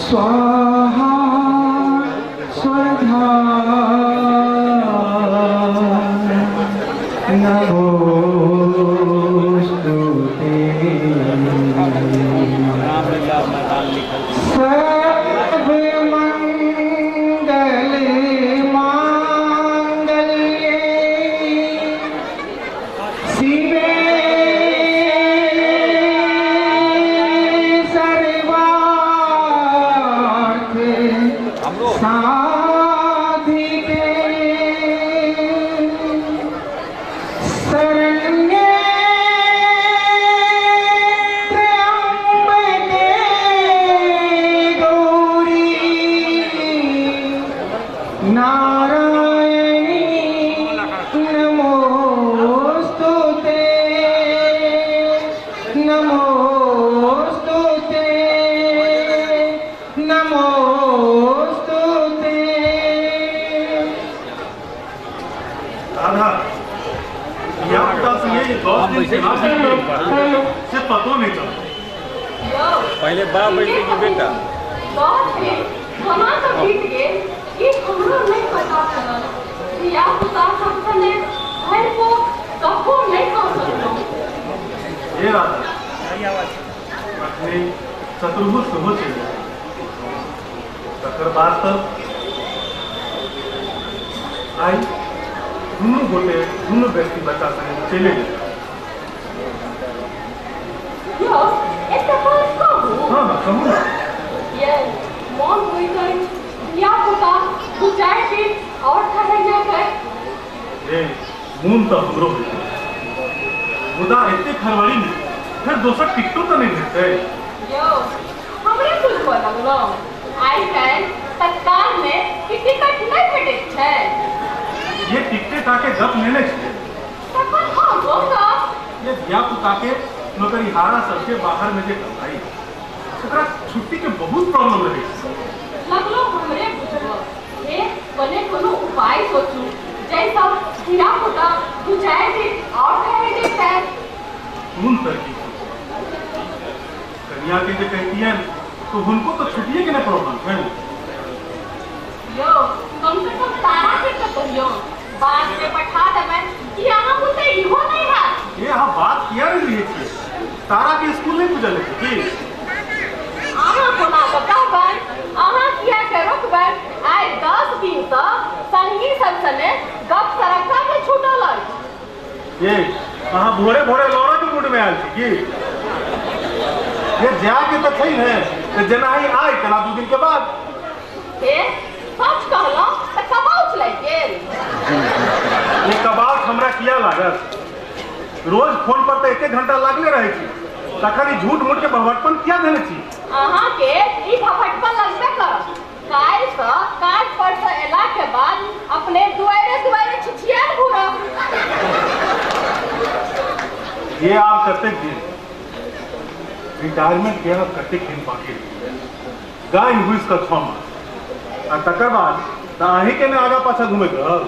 स्वाहा स्वधा नमोस्तुते। सर्व मंगल मांगल्ये शिवे सर्वार्थ साधिके शरण्ये त्र्यंबके गौरी नारायणी नमोस्तुते नमोस्तुते नमोस्तुते। राधा, धिया पुता संगे 10 दिन केना बीतल से पतो नहि चलल। यौ, पहिले बाप बैठे कि बेटा? 10 दिन कोना कऽ बीत गेल ई हमरो नहि पता चलल। धिया पुता सब सने भरि पोख गप्पो नहि कऽ सकलहुँ। हे राधा, अखने चतुर्भुज सेहो चलि गेल। तकर बाद तऽ आइ दुनू गोटे दुनू व्यक्ति बच्चा संगे चलि गेल। यौ, एकटा बात कहू? हँ हँ, कहू ने। यै, मोन होइत अछि धिया पुता 2-4 दिन आओर ठहरि जाइतै। हे, मोन तऽ हमरो होइत अछि, मुदा एतेक हड़बड़ीमे फेर दोसर टिकटो तऽ नहि भेटतै। यौ, हमरे बुझबऽ लगलहुँ। आइ काल्हि तत्कालमे कि टिकट नहि भेटैत छै? ये टिकटे टाके गप लेने छियै। तखन हँ गप। ये धिया पुता के नौकरिहारा सबके बाहर में जे कमाई, ओकरा छुट्टी के बहुत प्रॉब्लम रहै छै। लगलो हमरे बुझबऽ। हे, कने कोनो उपाय सोचू जाहिसँ धिया पुता 2-4 दिन आओर ठहरि जेतै। कोन तरकीब सोचू? कनिया के जे कहितियनि तो हुनको तो छुट्टिए के ने प्रॉब्लम छनि। यौ, कम से कम तारा के तऽ कहियौ, बाद में पठा देबनि कि अहाँ बुते इहो नहि हैत। ये अहाँ बात किया नहि बुझै छियै? तारा के स्कूल नहि खुजल हेतै की? अहाँ कोना कऽ कहबनि? अहाँ किया के रोकबनि? आइ 10 दिनसँ संगी सब सने गप सरक्का के छूटल अछि। ये अहाँ भोरे भोरे लड़ऽ के मूड में आयल छी की? ये जाय के तऽ छै ने, तऽ जेना ही आइ तेना 2 दिन के बाद। हे, सच कहलहुँ तऽ कबाउच लागि गेल। ये कबाउच हमरा किया लागत? रोज फोन पर तऽ एक घंटा लागले रहै छी, तखन ई झूठ मूठ के भभटपन किया देने छी? अहाँके ई भभटपन लगबे करत। काल्हिसँ काज पर सँ एला के बाद अपने दुआरे दुआरे छिछियाल घुरब। ये आब कतेक दिन रिटायरमेंट के आब कतेक दिन बाकी रहि गेल? गाय घुसि कऽ 6 मास, आ तकर बाद तऽ अहीं के ने आगा पाछा घुमैत रहब।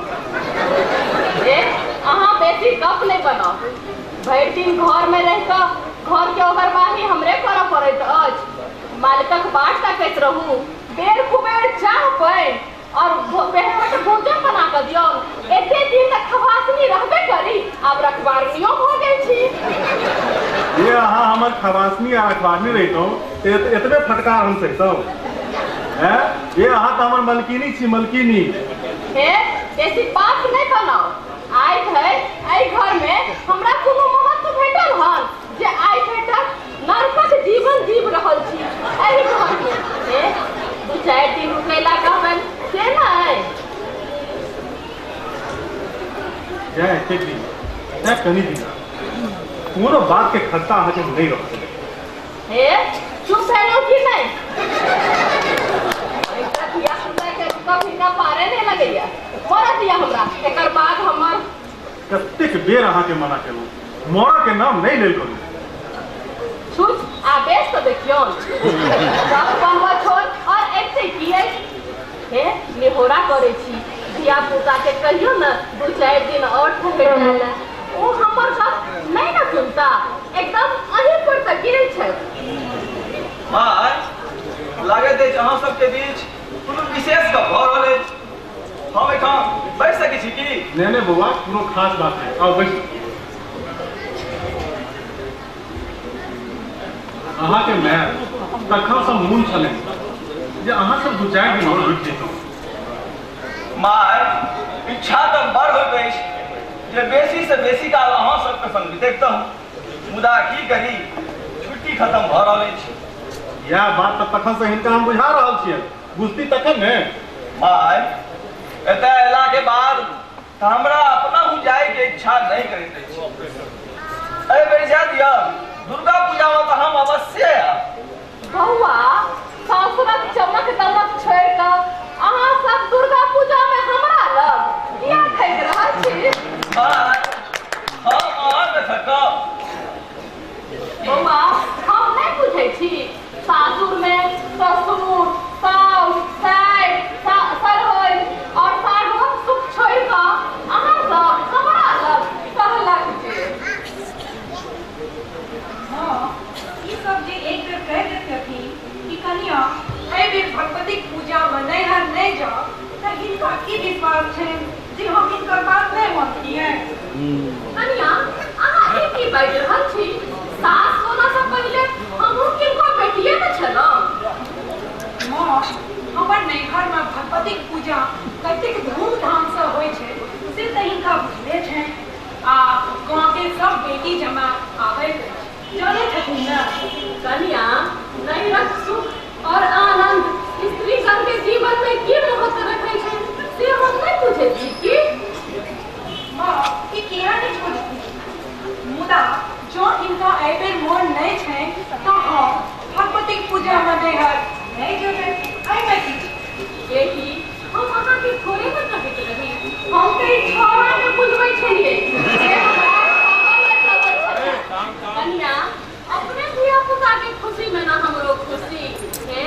ए, अहाँ बेसी गप नहि बनाउ। भरि दिन घर में रहि कऽ घर के ओगरबाही हमरे करऽ पड़ैत अछि। मालिकक बाट तकैत रहू, बेर कुबेर चाह पानि और बेरपट भोजन बना कऽ दियौ। एते दिन तक खवासनी रहबे करी, आब रखबारनियो भऽ गेल छी। ये अहाँ हमर खवासनी आ रखबारनी रहितहुँ तऽ एतबे फटकार हम सहितहुँ? हैं? ये अहाँ तऽ हमर मलकिनी छी, मलकिनी। हे, बेसी बात नहि बनाउ। आइ धरि एहि घर में हमरा कोनो महत्व भेटल हन जे आइ धरि तक नरकक जीवन जीव रहल छी एहि घर में। हे, 2-4 दिन रुकैला कहबनि से नहि। जय एतेक दिन, जय कनि दिन, कोनो बात के खत्ता अहाँके नहि रहल। हे, चुप भेलहुँ कि नहि? एकटा धिया पुता के रुकब हिनका पारे नहि लगैया। मरऽ दिअ हमरा, एकर बाद हमर। कतेक बेर अहाँके मना केलहुँ, मरऽ के नाम नहि लेल करू। छुछ आवेश तऽ देखियौ, गप बनबऽ छोड़ और एते की अछि? हे, निहोरा करै छी, धिया पुता के कहियौ ने 2-4 दिन और ठहरि जाय लए। ओ हमर गप नहि ने सुनता, एकदम अहीं पर तऽ गेल छथि। माय, लागैत अछि अहाँ सबके बीच कोनो विशेष गप भऽ रहल अछि। हम एहिठाम बैस सकै छी की? नहि नहि बौआ, कोनो खास बात नहि, आउ बैसू। अहाँके माय तखनसँ मोन छलनि जे अहाँ सब 2-4 दिन आओर रुकि जैतहुँ। माय, इच्छा तऽ बड़ होइत अछि जे बेसी से बेसी काल अहाँ सबके संग बितैतहुँ, मुदा की करी, छुट्टी खत्म भऽ रहल अछि। इएह बात तऽ तखनसँ हिनका हम बुझा रहल छियनि, बुझती तखन ने। माय, एतऽ अयलाके बाद तऽ हमरा अपनहु जायके इच्छा नहि करैत अछि। एहि बेर जाय दिअ, दुर्गा पूजामे तऽ हम अवश्ये आयब। बौआ, सासुरक चमक दमक छोड़ि कऽ अहाँ सब दुर्गा पूजा में हमरा लग किया ठकि रहल छी? माय, हम अहाँके ठकब? बौआ, हम नहि बुझै छी, सासुर में ससुर, साउस, सारि, सरहोरि और साढ़ुक सुख छोड़ि कऽ अहाँ सब हमरा लग कहलक जे। हँ, ई सब जे एक बेर कहि देतथिन कि कनिया एहि बेर भगवतीक पूजामे नैहर नहि जाउ, तऽ हिनका की विश्वास छनि जे हम हिनकर बात नहि मानतियनि? कनिया, अहाँ ई की बाजि रहल छी? सास होना सँ पहिले हमहूँ किनको बेटिये ने छलहुँ। माँ, हमर नैहरमे भगवतीक पूजा कतेक धूमधामसँ होइ छै से तऽ हिनका बुझले छनि, आ गाँवके सब बेटी जमा आबैत अछि, जानै छथिन ने? कनिया, नैहरक सुख और आनंद स्त्रीगण के जीवन में की महत्व रखै छै से हम नहि बुझै छी की? माँ, ई किया नहि बुझथिन? मुदा जँ हिनका एहि बेर मोन नहि छनि तऽ हम भगवतीक पूजामे नैहर नहि जेबै, एहिमे की छै? बेटी, हम अहाँके थोड़े ने कहैत रही, हम तऽ ई छौड़ाके बुझबै छलियै जे हमरा खबर नहि चलैत छलै। कनिया, अपने धिया पुता के खुशी में ना हमरो खुशी हे,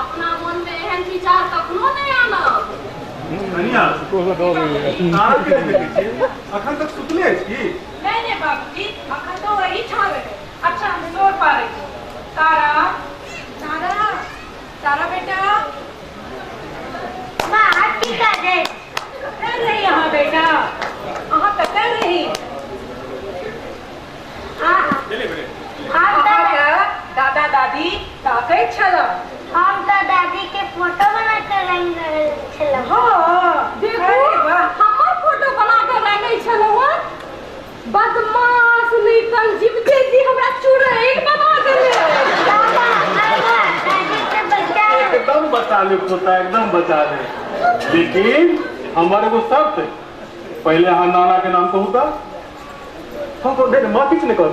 अपना मन में एहन विचार कखनो नहि आनब। कनिया, तारा के नहि देखै छियै, अखन तक सुतले अछि की? नहि नहि बाबूजी, अखन तऽ वही ठाम रहै। अच्छा, हम शोर पारै छी। तारा, तारा, तारा बेटा। माँ, की करै? कतऽ रही अहाँ बेटा? अहाँ कतऽ रही? हम तऽ अहाँके दादा दादी ताकैत छलहुँ। हम तऽ दादी के फोटो बना के रंग रहल छलहुँ। हँ, देखू, अरे वाह। हमर फोटो बना के रंगै छलहुँ हँ। बदमाश निकल, जीवते जी हमरा चुड़ैल बना देले। बाबा, बाबा, दादी से बचाओ। एकदम बचा ले पोता, एकदम बचा ले, लेकिन हमर एगो शर्त है। पहले अहाँ नाना के नाम कहू तऽ। हम कहू, नहीं, माँ किछु नहि कहू।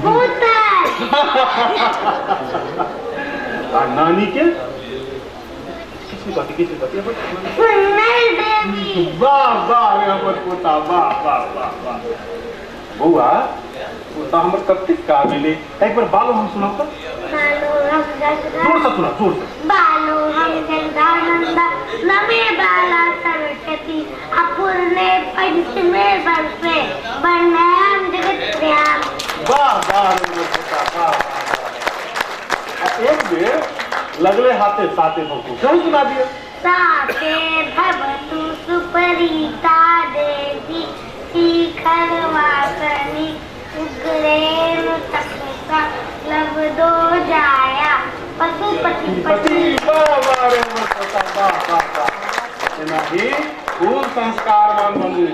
भूतल। आ नानी के किछु नहि कहती, किछु नहि कहती। सुनल देवी। वाह वाह रे हमर पोता, वाह वाह वाह वाह। बौआ, पोता हमर कतेक काबिल है। एक बार बालो हम सुनाउ तऽ। बालो हम गंगा। जोर से सुना, जोर से। बालो हम गंगानंद नमे बाला सरस्वती अपूर्णे पंचमे वर्षे वर्णयाम जगत प्रियाम। वाह वाह रे हमर पोता, वाह वाह वाह। आ एक बेर लगले हाथे साते भवतु सेहो सुना दिअ। साते भवतु सुपरीता देवी शिखर वासनी उग्रेण तपसा लब्धो जाया पशुपति पति। वाह वाह रे हमर पोता, वाह वाह वाह। एनाही खूब संस्कारवान बनू,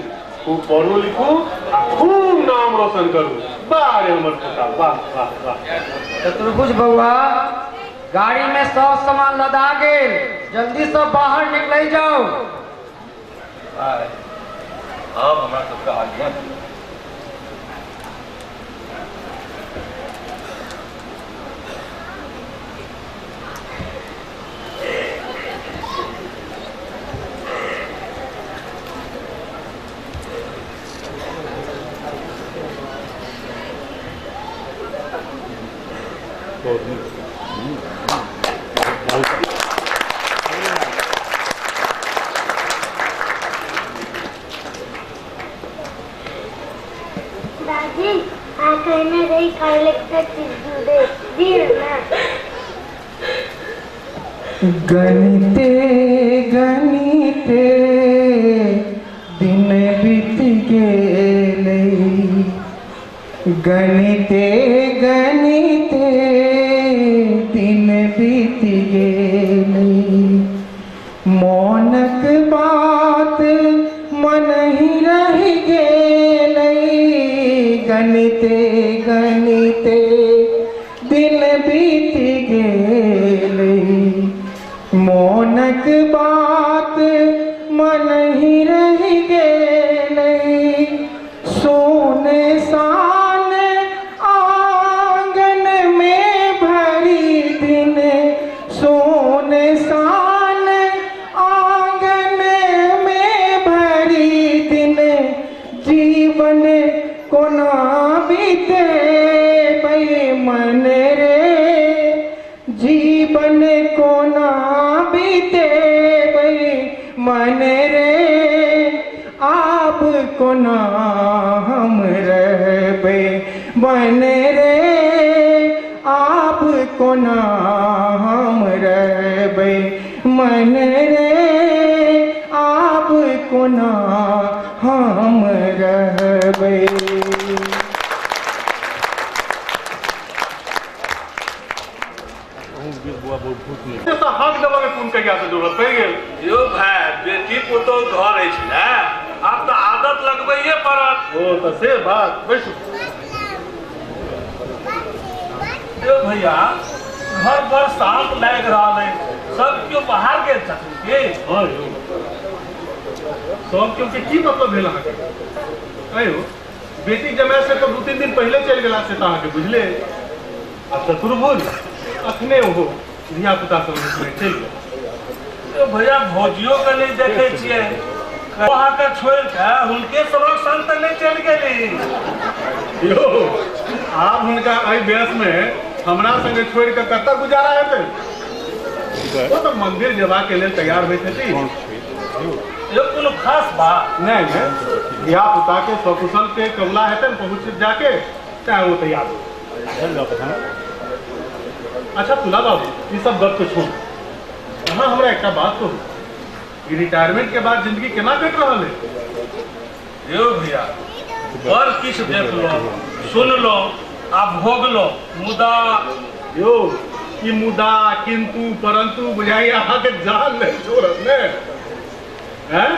खूब पढ़ू लिखू आ खूब नाम रोशन करू। वाह रे हमर पोता, वाह वाह वाह। चतुर्भुज बौआ, गाड़ी में सब सामान लदा गेल, जल्दी सब बाहर निकल जाओ। आय, आब हमरा सबके आज्ञा दिअ। दादी, आ कहने रही खाय ले एकटा चीज दे दिअ ना। गणिते गणिते दिन बीत गेलै, गणिते गणिते दिन बीत गेलै। मोनक बात मन ही रहि गेलै, गणिते गणिते दिन बीत गेलै। मोनक बात मन ही रहि गेलै, सोने सान आंगन में भरी दिन, सोने सान आंगन में भरी दिन। जीवन कोना बीते मन रे, जीवन कोना बीते मन रे। आब कोना हम रहबै मन रे, आब कोना हम रहबै मन रे, आब कोना हम रहबै। हाथ दबा के कोन कहिया से जरूरत पड़ि गेल? यौ भाय, बेटी पुतोह घर अछि ने, आब तऽ आदत लगबैये पड़त। ओ तऽ से बात, बैसू। यौ भैया, घर बड़ शांत लागि रहल अछि, सब केओ बाहर गेल छथिन की? हँ यौ, सब केओ के की मतलब भेल अहाँके? आयौ, बेटी जमाय से तऽ 2-3 दिन पहिले चलि गेला, से तऽ अहाँके बुझले। आ चतुर्भुज अखने ओहो धिया पुता सब चलि गेल। भैया, भौजियो के नहि देखै छियै, अहाँके छोड़ि कऽ हुनके सबक संग तऽ नहि चलि गेली? यौ, आब हुनका एहि बयस में हमरा संगे छोड़ि कऽ कतऽ गुजारा हेतै? ओ तऽ मंदिर जेबाक लेल तैयार होइत हेती। यौ, कोनो खास बात? नहि नहि, धिया पुता के सकुशल के कमला हेतै ने पहुँच जाके, तें ओ तैयार हो। अच्छा तुला बाबू, ई सब गप के छोड़ू, अहाँ हमरा एकटा बात कहू, ई रिटायरमेंट के बाद जिंदगी केना कटि रहल है? यौ भैया, बड़ किछु देखलो, सुनलो आ भोगलो, मुदा यौ ई मुदा किंतु परंतु बुझाइए अहाँके जान नहि छोड़त ने। हैं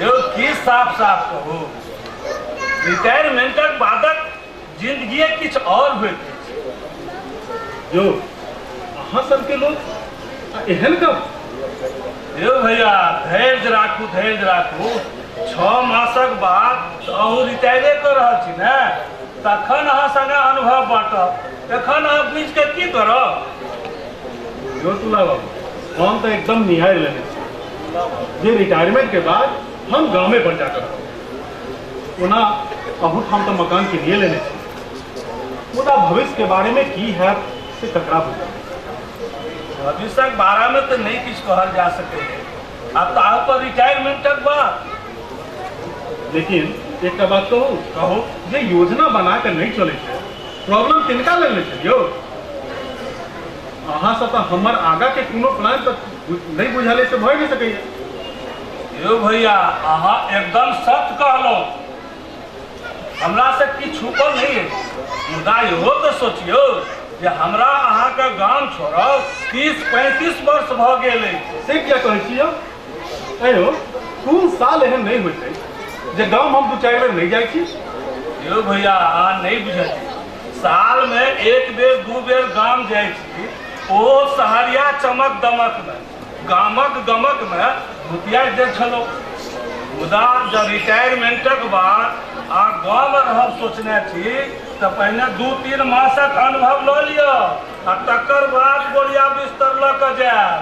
यौ, की साफ साफ कहू, रिटायरमेंटक बादक जिंदगी किछु और होइत अछि। यौ, अहाँ सबके लोग एहन गप? यौ भैया, धैर्य राखू, धैर्य राखू। 6 मासक बाद अहूँ रिटायरे कऽ रहल छी ने, तखन अहाँ संगे अनुभव बाँटब। एखन अहाँ बुझि कऽ की करब? यौ तुला बाबू, हम तऽ एकदम निहारि लेने छी जे रिटायरमेंट के बाद हम गामे पर जाकर रहब। ओना अहूठाम तऽ मकान किनिए लेने छी, मुदा भविष्य के बारे में की हैत से ककरा बुझल? भविष्यक बारे में तऽ नहि किछु कहल जा सकैए, आ ताहू पर रिटायरमेंटक बाद। लेकिन एकटा बात कहू? कहू। जे योजना बना के नहि चलै छै, प्रॉब्लम तिनका लेल नहि छै यौ। अहाँ सब तऽ हमर आगा के कोनो प्लान तऽ नहि बुझल से भए नहि सकैए। यौ भैया, अहाँ एकदम सत्य कहलहुँ, हमरा से की छुपल नहीं है। मुदा इहो तऽ सोचियौ जे हमरा अहाँके गाम छोड़ब 30-35 वर्ष भऽ गेल अछि। से किया कहै छी यौ? अयो, कोन साल एहन नहि होइत अछि जे गाम हम 2-4 बेर नहि जाइ छी? यौ भैया, अहाँ नहि बुझल छी, साल में 1 बेर 2 बेर गाम जाइ छी, ओ सहरिया चमक दमक में, गामक गमक में भुतिया दै छलहुँ। मुदा जब रिटायरमेंटक बाद आ गाँव में रहब सोचने छी तऽ पहिने 2-3 मासक अनुभव लऽ लिअ आ तकर बाद बोरिया बिस्तर लऽ कऽ जायब।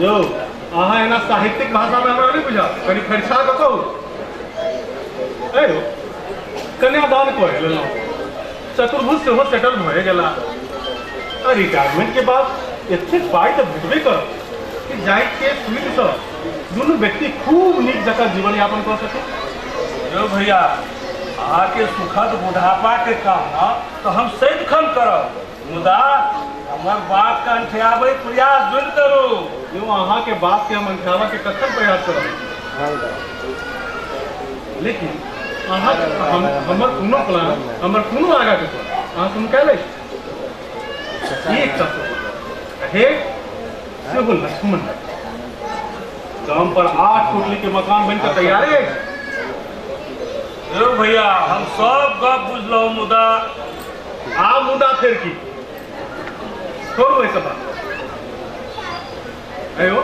यौ, अहाँ एना साहित्यिक भाषा में हमरा नहि बुझाउ, कनि फरिछा कऽ कहू। अयो, कन्यादान कऽ लेलहुँ, चतुर्भुज सेहो सेटल भए गेला, आ रिटायरमेंट के बाद एतेक पाइ तऽ भेटबे करत कि जाइके सुविधसँ दुनू व्यक्ति खूब नीक जकाँ जीवन यापन कऽ सकै। यौ भैया, अहाँके सुखद बुढ़ापाके कामना तऽ हम सदिखन करब, मुदा हमर बात के अंठियाबै प्रयास जुन करू। यो अहाँ के बात के हम अंठियाबा के कखन प्रयास करब, लेकिन अहाँ हमर कोनो प्लान, हमर कोनो आगा के प्लान अहाँ सुन कैल अछि? एकटा हे सेहो लक्ष्मण गाम पर 8 कोठली के मकान बनकर तैयार अछि। यौ भैया हम सब गप बुझलहुँ, मुदा आ मुदा फेर की छोड़ू एहि सब बात। अयो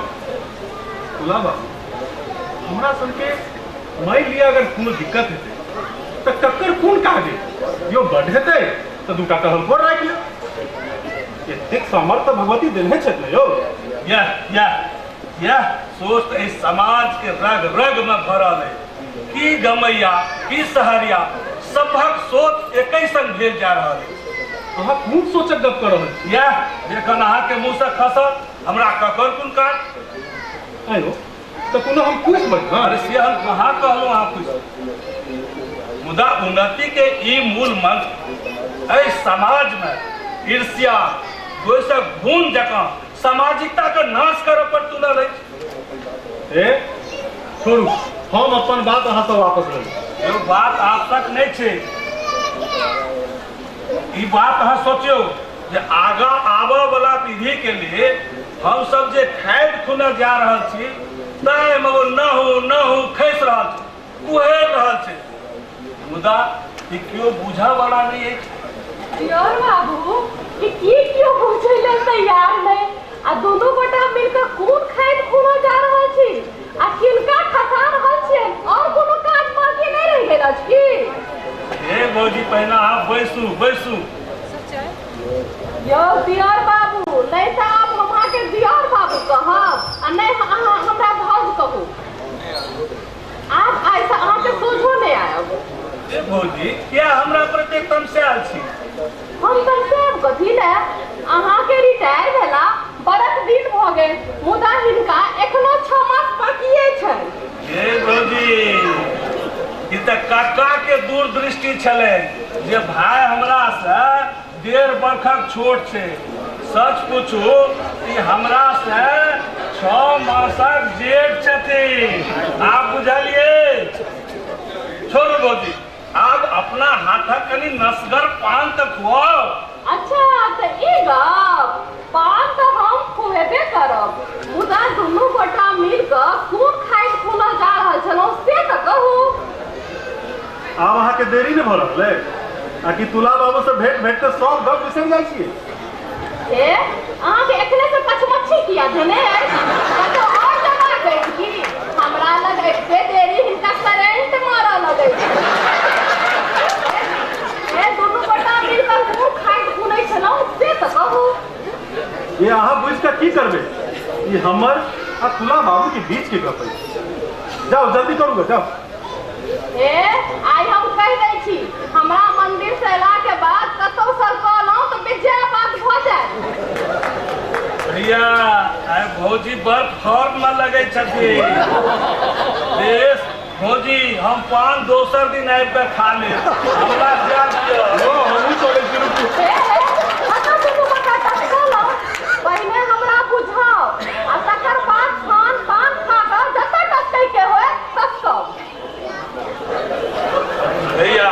तुला बाबू, हमरा सबके मानि लिअ अगर कोनो दिक्कत हेतै तऽ ककर कोन काज हेतै? यो बड हेतै तऽ 2टा टहलखोर राखि लेब। एतेक सामर्थ्य भगवती देने छथि ने यौ। यह यह यह सोच तऽ एहि समाज के रग रग में भरल है। की गमैया की सहरिया सभक सोच एकै संग भेल जा रहल अछि। अहाँ कोन सोचक गप कऽ रहल छी? यह जखन अहाँके मुँह से खसल हमरा ककर कोन काज? आयो तऽ कोनो हम खुश बजलहुँ? अरे से हम कहाँ कहलहुँ अहाँ खुश, मुदा उन्नति के ई मूल मंत्र एहि समाज में ईर्ष्या द्वेषक घून जकाँ सामाजिकता के नाश करऽ पर तुलल अछि। ए छोड़ू, हम अपन बात अहाँ से वापस लेलहुँ। यो बात आपसक नहि छै, ई बात अहाँ सोचियौ जे आगाँ आबऽ वाला पीढ़ी के लिए हम सब जे खाद खुनऽ जा रहल छी ताहिमे ओ नहु नहु खसि रहल छै, कुहरि रहल छै, मुदा ई केओ बुझऽ वाला नहि अछि। दियोर बाबू, ई की केओ बुझै लेल तैयार नहि आ दुनू गोटा मिलकऽ कोन खाद खुनऽ जा रहल छी आ किनका खसा रहल छियै? और कोनो काज बाकी नहि रहि गेल अछि की? हे भौजी पहिने अहाँ बैसू बैसू। यौ दियोर बाबू, नहि तऽ आब हम अहाँके दियोर बाबू कहब आ नहि अहाँ हमरा भाउज कहू। आब आइसँ अहाँके सोझो नहि आयब। ए भौजी किया हमरा प्रति तमसायल छी? हम तमसायब कथी लए? अहाँके रिटायर भेला बरख दिन भऽ गेल, मुदा हिनका एखनो 6 मास बाकिए छनि। हे भौजी ई तऽ काका के दूरदृष्टि छलै जे भाय हमरा से 1.5 बरखक छोट छै। सच पूछू ई हमरा से 6 मासक जेठ छथिन। आब बुझलियै? छोड़ू भौजी, आब अपना हाथक कनि नसगर पान तऽ खुआउ। अच्छा तऽ ई गप, पान तऽ हम खुएबे करब, मुदा दुनू गोटा मिल कऽ कोन खाइत खुनऽ जा रहल छलहुँ से तऽ कहू। आब अहाँके देरी नहि भऽ रहल अइ? आ कि तुला बाबू से भेंट भेंट तऽ सब गप बिसरि जाइ छियै? हे अहाँके एखने से कछमच्छी किया धेने अछि? कतौ और जबाक अछि की? हमरा लग अबिते देरी हिनका करेंट मारऽ लगै छै। हे दुनू गोटा मिल कऽ कोन खाइत खुनै छलहुँ से तऽ कहू। ये अहाँ बुझि कऽ की करबै? ई हमर आ तुला बाबू के बीच के गप अछि। जाउ जल्दी करू गे, जाउ। हे आइ हम कहि दै छी, हमरा मंदिर से अयला के बाद कतौ सरकलहुँ तऽ बेजाय बात भऽ जायत। भैया आइ भौजी बड़ फॉर्म में लगै छथिन। बेस भौजी हम पान दोसर दिन आबि कऽ खा लेब, हमरा जाय दिअ। यौ हमहूँ चलै छी, रुकू। हे हे कतऽ दुनू गोटा टपकलहुँ? पहिने हमरा बुझाउ आ तकर बाद खान पान खा कऽ जतऽ टपकै के होय टपकब। भैया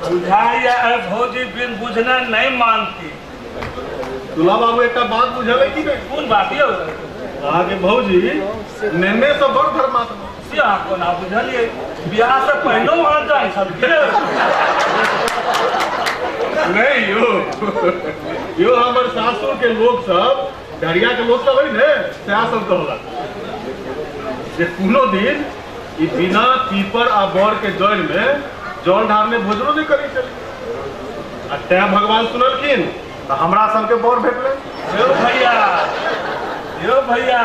बुझाइया भौजी बिन बुझने नहीं मानती। तुला बाबू एकटा बात बुझल है कि नहीं? कोन बात यौ? अहाँके भौजी नेने से बड़ धर्मात्मा। से अहाँ कोना बुझलियै? बियाह से पहिनो अहाँ जाइ छलियै? नहीं यौ, यो हमर सासुर के लोक सब, डरिया के लोक सब है ने, सएह सब कहलक जे कोनो दिन ई बिना पीपर आ बर के जड़ि में जल ढारने भोजनो नहीं करै छलै, आ तैं भगवान सुनलखिन तऽ हमरा सबके बर भेटलै। यौ भैया, यौ भैया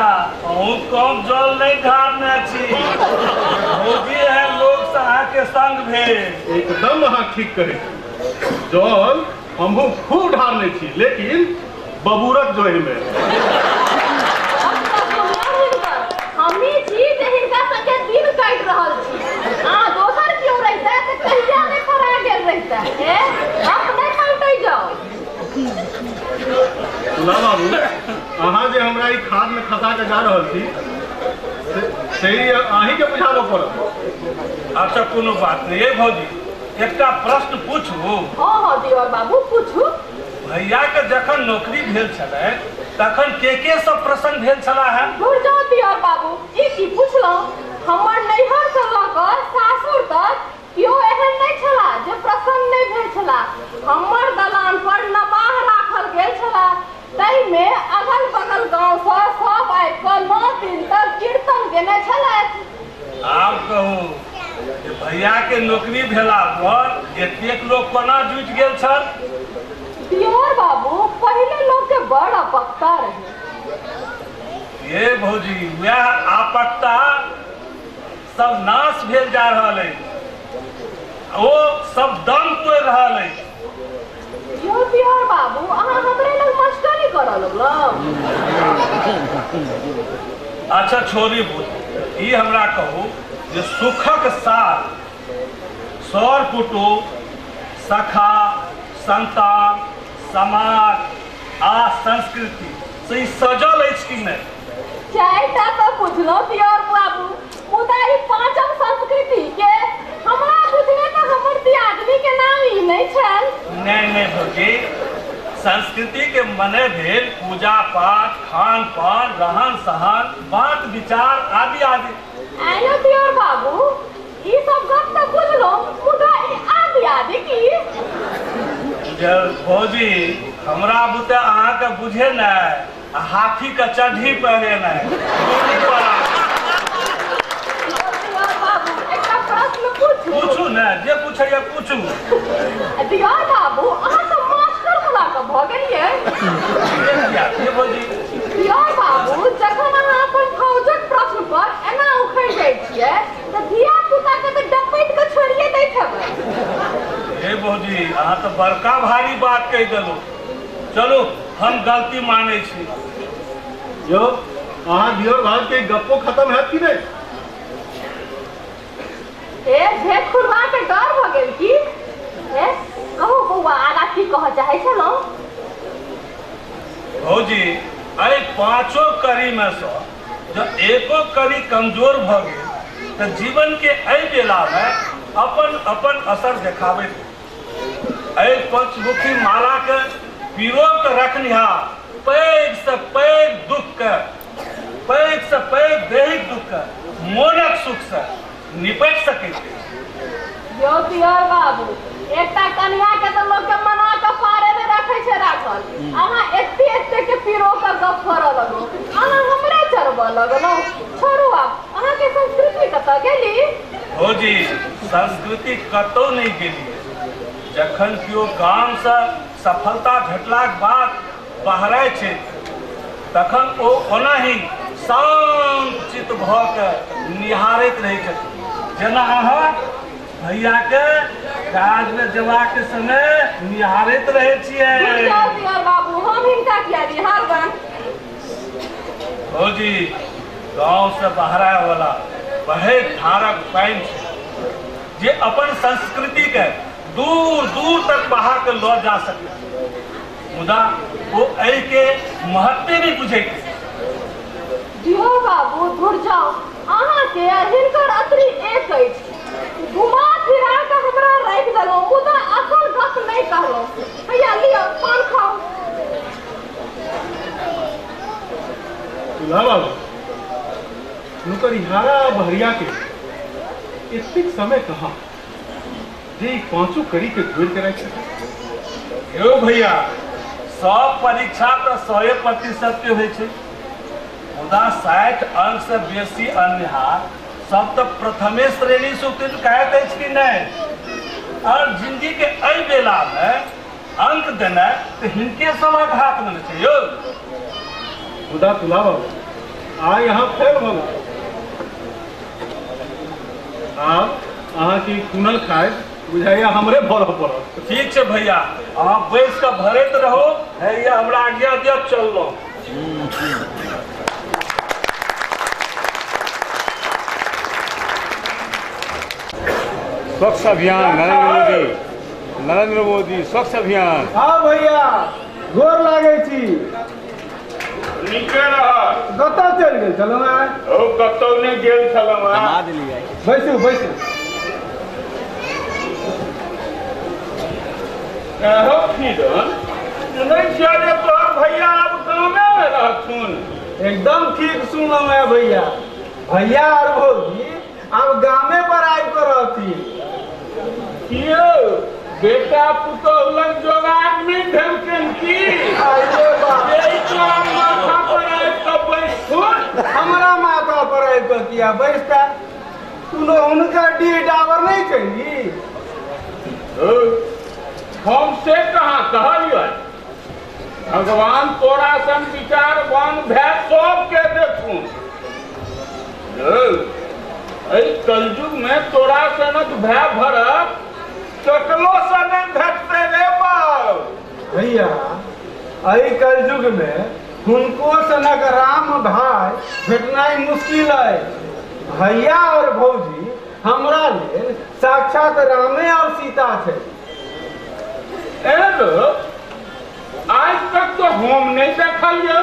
अहूँ कम जल नहीं ढारने छी। भौजी एहन लोक से अहाँके संग भेल। एकदम अहाँ ठीक कहै छी, जल हमहूँ खूब ढारने छी, लेकिन बबूरक जड़ि में। हमही छी जे हिनका संगे दिन काटि रहल छी, अहाँ दोसर केओ रहितै तऽ कहिया नहि पड़ा गेल रहितै। हे गप नहि पलटै जाउ। जा रहल छी से अहींके बुझाबऽ पड़त। अच्छा कोनो बात नहि। ये भौजी एकटा प्रश्न पूछू? हँ हँ दियोर बाबू पूछू। भैया के जखन नौकरी भेल छलै तखन के सब प्रसन्न भेल छला है? दूर जाओ दियोर बाबू, ई की पुछलहुँ? हमर नैहर से लऽ कऽ सासुर तक केओ एहन नहि छला जे प्रसन्न नहि भेल छला। हमर दलान पर नवाह राखल गेल छला, ताहिमे अगल बगल गाँव सँ सब आबि कऽ 9 दिन तक कीर्तन गेने छलथि। आब कहू जे भैया के नौकरी भेला पर एतेक लोक कोना जुटि गेल छल? दियोर बाबू पहिले लोक के बड़ अपकता रहे। ये भौजी वएह आपकता सब नाश भेल जा रहल अछि, ओ सब दम तोड़ि रहल अछि। यौ दियोर बाबू अहाँ हमरे लग मास्टरी करऽ लगलहुँ? अच्छा छोड़ी भौजी, ई हमरा कहू जे सुखक साथ सर कुटुम्ब, सखा, संतान, समाज आ संस्कृति से ई सजल अछि कि नहि? चारिटा तऽ बुझलहुँ दियोर बाबू, मुदा ई पाँचम संस्कृति के हमरा बुझने तऽ हमर दियादनी के नाम ई नहि छल। नहि नहि भौजी, संस्कृति के मने भेल पूजा पाठ, खान पान, रहन सहन, बात विचार आदि आदि। आयो दियोर बाबू ई सब गप तऽ बुझलहुँ, मुदा ई आदि आदि की? बुझल भौजी, हमरा बुते अहाँके बुझे नहि आ हाथी के चढ़ी पहिरेनाइ दुनू बराबर। दियोर बाबू एकटा प्रश्न पूछू? पूछू ने, जे पूछैया पूछू। दियोर बाबू अहाँ तऽ मास्टर बला के भऽ गेलियै। किया ये भौजी? दियोर बाबू जखन अहाँ अपन फौजक प्रश्न पर एना उखड़ि जाइ छियै तऽ धिया पुता के तऽ डपटि कऽ छोड़िए दैत हेबै। हे भौजी अहाँ तऽ बड़का भारी बात कहि देलहुँ। चलू हम गलती मानै छी। यौ अहाँ दियोर भाव के गप्पो खत्म हैत कि नहि? ए झेक खुलवा के डर भऽ गेल की? ए कहू बौआ आगा की कहऽ चाहै छलहुँ? भौजी एहि पांचो कड़ी में सँ जँ एको कड़ी कमजोर भऽ गेल तऽ जीवन के एहि बेला में अपन अपन असर देखाबैत। एहि पंचमुखी माला के पिरो के रखनिहार पैघ से पैघ दुख के, पैघ से पैघ दैहिक दुख के मोनक सुख से निपटि सकैत अछि। यौ दियोर बाबू एकटा कन्या के तऽ लोक के मना कऽ पारे नहि रखै छै राखल, अहाँ एते एते के पिरो के गप करऽ लगलहुँ, अहाँ हमरे चढ़बऽ लगलहुँ। छोड़ू आब, अहाँके संस्कृति कतऽ गेली? भौजी संस्कृति कतौ नहि गेली। जखन केओ गामसँ सफलता भेटलाक बाद बहराइ छै तखन ओ ओनाही शांत चित्त भऽ के निहारैत रहै छथिन, जेना अहाँ भैयाके काजमे जेबाक समय निहारैत रहै छियै। जाउ दियोर बाबू, हम हिनका किया निहारबनि? भौजी गाँवसँ बहराय वाला बहैत धारक पानि छै जे अपन संस्कृति के दूर दूर तक बहा के लऽ जा सकै, मुदा ओ एहि के महत्वे नहि बुझैत। दियोर बाबू धुर जाउ, अहाँके आ हिनकर अतरी एक अछि। घुमा फिरा कऽ हमरा राखि देलहुँ, मुदा असल गप नहि कहलहुँ। हैया लिअ पान खाउ। दुल्हा बाबू नुकरिहारा आ बहरिया के एतेक समय कहाँ जे ई पांचों कड़ी के जोड़ के राखि सकै। यौ भैया सब परीक्षा तऽ 100% के होइ छै, मुदा 60 अंक से बेसी अननिहार सब तऽ प्रथमे श्रेणी से उत्तीर्ण कहैत अछि कि नहि? और जिंदगी के एहि बेला में अंक देनाइ तऽ हिनके सभक हाथ में छै यौ। मुदा तुला बाबू आइ अहाँ फेल भऽ गेल। आब अहाँके कुनल खायब बुझाइया हमरे भरऽ पड़त। ठीक छै भैया, अहाँ बैस कऽ भरैत रहू, हैया हमरा आज्ञा दिअ, चललहुँ। स्वच्छ अभियान नरेंद्र मोदी, नरेंद्र मोदी स्वच्छ अभियान। हाँ भैया गोर लागै छी। नीके रह। कतऽ चलि गेल छलहुँ आइ? ओ कतौ नहि गेल छलहुँ। बैसू बैसू। एहो फिरन, सुनै छियै जे तोहर भैया आब गामेमे रहथुन? एकदम ठीक सुनलहुँ है भैया। भैया और भौजी आब गामे पर आबि कऽ रहथिन। कियो बेटा पुतोहु लग जोगाड़ नहि भेलखिन की? आइयो बाप। एहि तोरा माथा पर आबि कऽ बैसथुन। हमरा माथा पर आबि कऽ किया बैसता? कोनो हुनकर डीह डाबर नहि छै नी? हौ, हम से कहाँ कहलियै? भगवान तोरा सन विचारवान भए सबके देखुन। हौ, एहि कलयुग मे तोरा सनक भाय भरत ककरो से नहि भेटतै रे बाउ। भैया, एहि कलयुग मे हुनको सनक राम भाई भेटनाइ मुश्किल अछि। भैया और भौजी हमरा लेल साक्षात रामे और सीता छै। ए रो, आज तक तो हम नहीं देखलियौ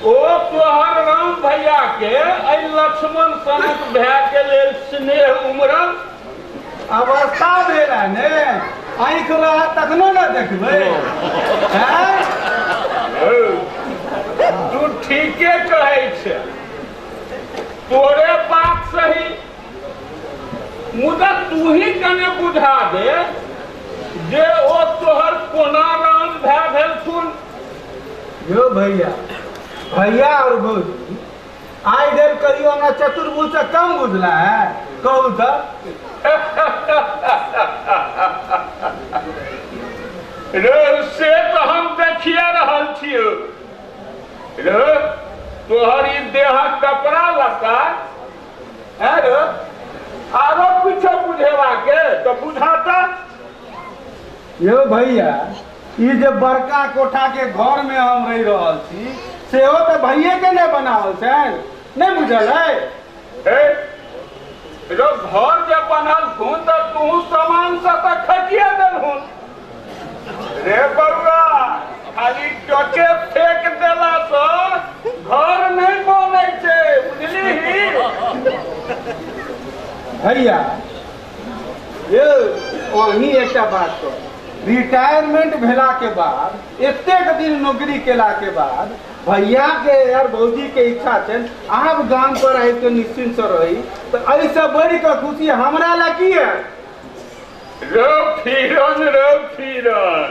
ओ तोहर राम भैया के एहि लक्ष्मण सनक भाय के लेल स्नेह उमड़ल। अवस्था भेल है ने, आँखि रहत तखनो ने देखबै। हैं? तू ठीके कहै छै, तोरे बात सही, मुदा तू ही कने बुझा दे जे ओ तोहर कोना राम भए भेलथुन। यो भैया, भैया और भौजी आइ धरि कहियो हमरा चतुर्भुज से कम बुझला है? कहू तऽ। रे से तऽ हम देखिए रहल छियौ रे, तोहर ई देहक कपड़ा लत्ता है रे, आरो किछो बुझेबा के तऽ बुझाता। यो भैया, ई जे बड़का कोठा के घर में हम रहि रहल छी सेहो तऽ भैये के ने बनावल छै, नहि बुझल है? ए रो, घर जे बनल हुन तऽ तू सामान से तऽ खटिए देलहुन रे बउआ। खाली टके फेंक देला से घर नहीं बनै छै, बुझलीही? भैया यो, वही एकटा बात कह, रिटायरमेंट भेला के बाद एतेक दिन नौकरी केला के बाद भैया के और भौजी के इच्छा छै आब गाम पर आबि के निश्चिंत से रही, तऽ एहिसँ बढ़ि कऽ खुशी हमरा लए की है? रो फिरन, रो फिरन,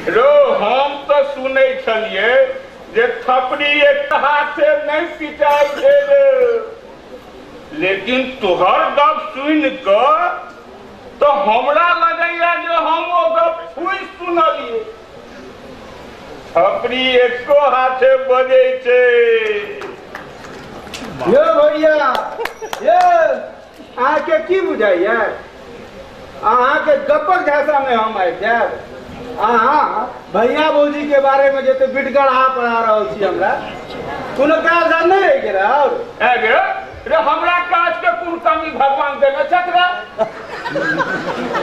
रो हम तऽ सुनै छलियै जे थपड़ी एक हाथे नहि पिटाइ छै रे, लेकिन तोहर गप सुनि कऽ तऽ हमरा लगैया जे हम ओ गप फूसि सुनलियै। थपड़ी एको हाथे बजै छै। यो भैया, यो अहाँके की बुझाइया? अहाँके गप्पक झांसा में हम आबि जायब? अहाँ भैया भौजी के बारे में जते बिटगढ़ा पढ़ा रहल छी, हमरा कोनो काज धाम नहि रहि गेल और? ए गे रे, हमरा काज के कोन कमी भगवान देने छथि रे?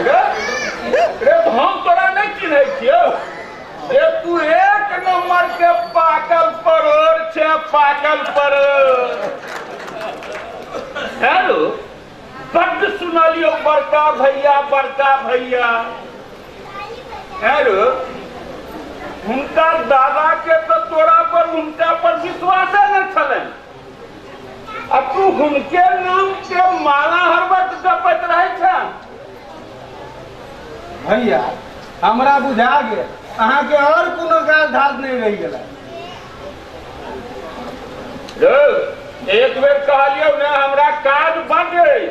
रे रे, हम तोरा नहि चिन्है छियौ रे, तू एक नंबर के पाकल परोड़ छै, पाकल परोड़। हेलो, बड्ड सुनलियौ बड़का भैया, बड़का भैया। हेलो, हुनका दादा के तऽ तोरा पर हुनका पर विश्वासे नहि छलनि, आ तू हुनके नाम के माला हर वक्त जपैत रहै छ। भैया, हमरा बुझा गेल अहाँके और कोनो काज धाज नहि रहि गेल। रे, एक बेर कहलियौ ने, हमरा काज बड अइ।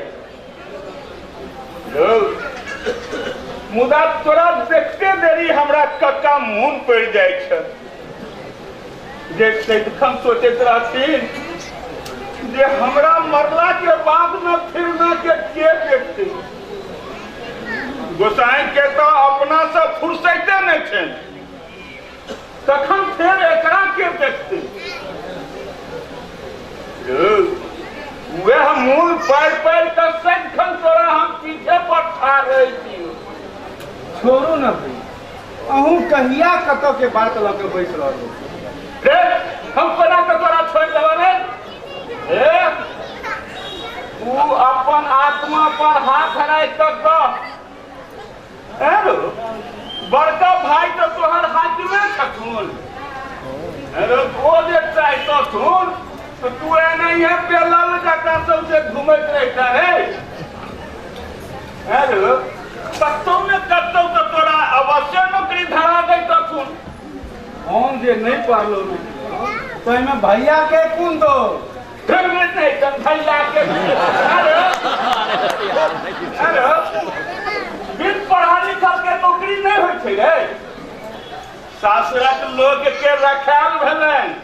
रे, मुदा तोरा देखते देरी हमरा कक्का मोन पड़ि जाइ छै जे सदिखन सोचैत रहथिन जे हमरा मरला के बाद में फिरना के के देखते। गोसाई के तऽ अपना से फुर्सैते नहि छनि, तखन फेर एकरा के देखते? वह मूल पैर पैर कऽ सदिखन तोरा हम पीछे पर ठाढ़ रहै छी। छोड़ू ने भैया, अहूँ कहिया कतऽ के बात लऽ के बैस रहल छी। रे हम कोना के तोरा छोड़ि देबऽ रे? ए तू अपन आत्मा पर हाथ राखि कऽ कह, बड़का भाई तो तोहर हाथमे छथुन, अरे ओ जे चाहितथुन तो तू एनाहिए पेलल जकाँ सबसे घुमैत रहिता रे। अरे कतौ ने कतौ तऽ तोरा अवश्य नौकरी धरा दैतथुन। हम जे नहि पढ़लहुँ तो एहिमे भैया के कोन दोष? फिर नहि भैया के। अरे अरे बिन पढ़ा लिखल के नौकरी नहीं होइ छै रे। सासुरक लोक के रखायल भेलनि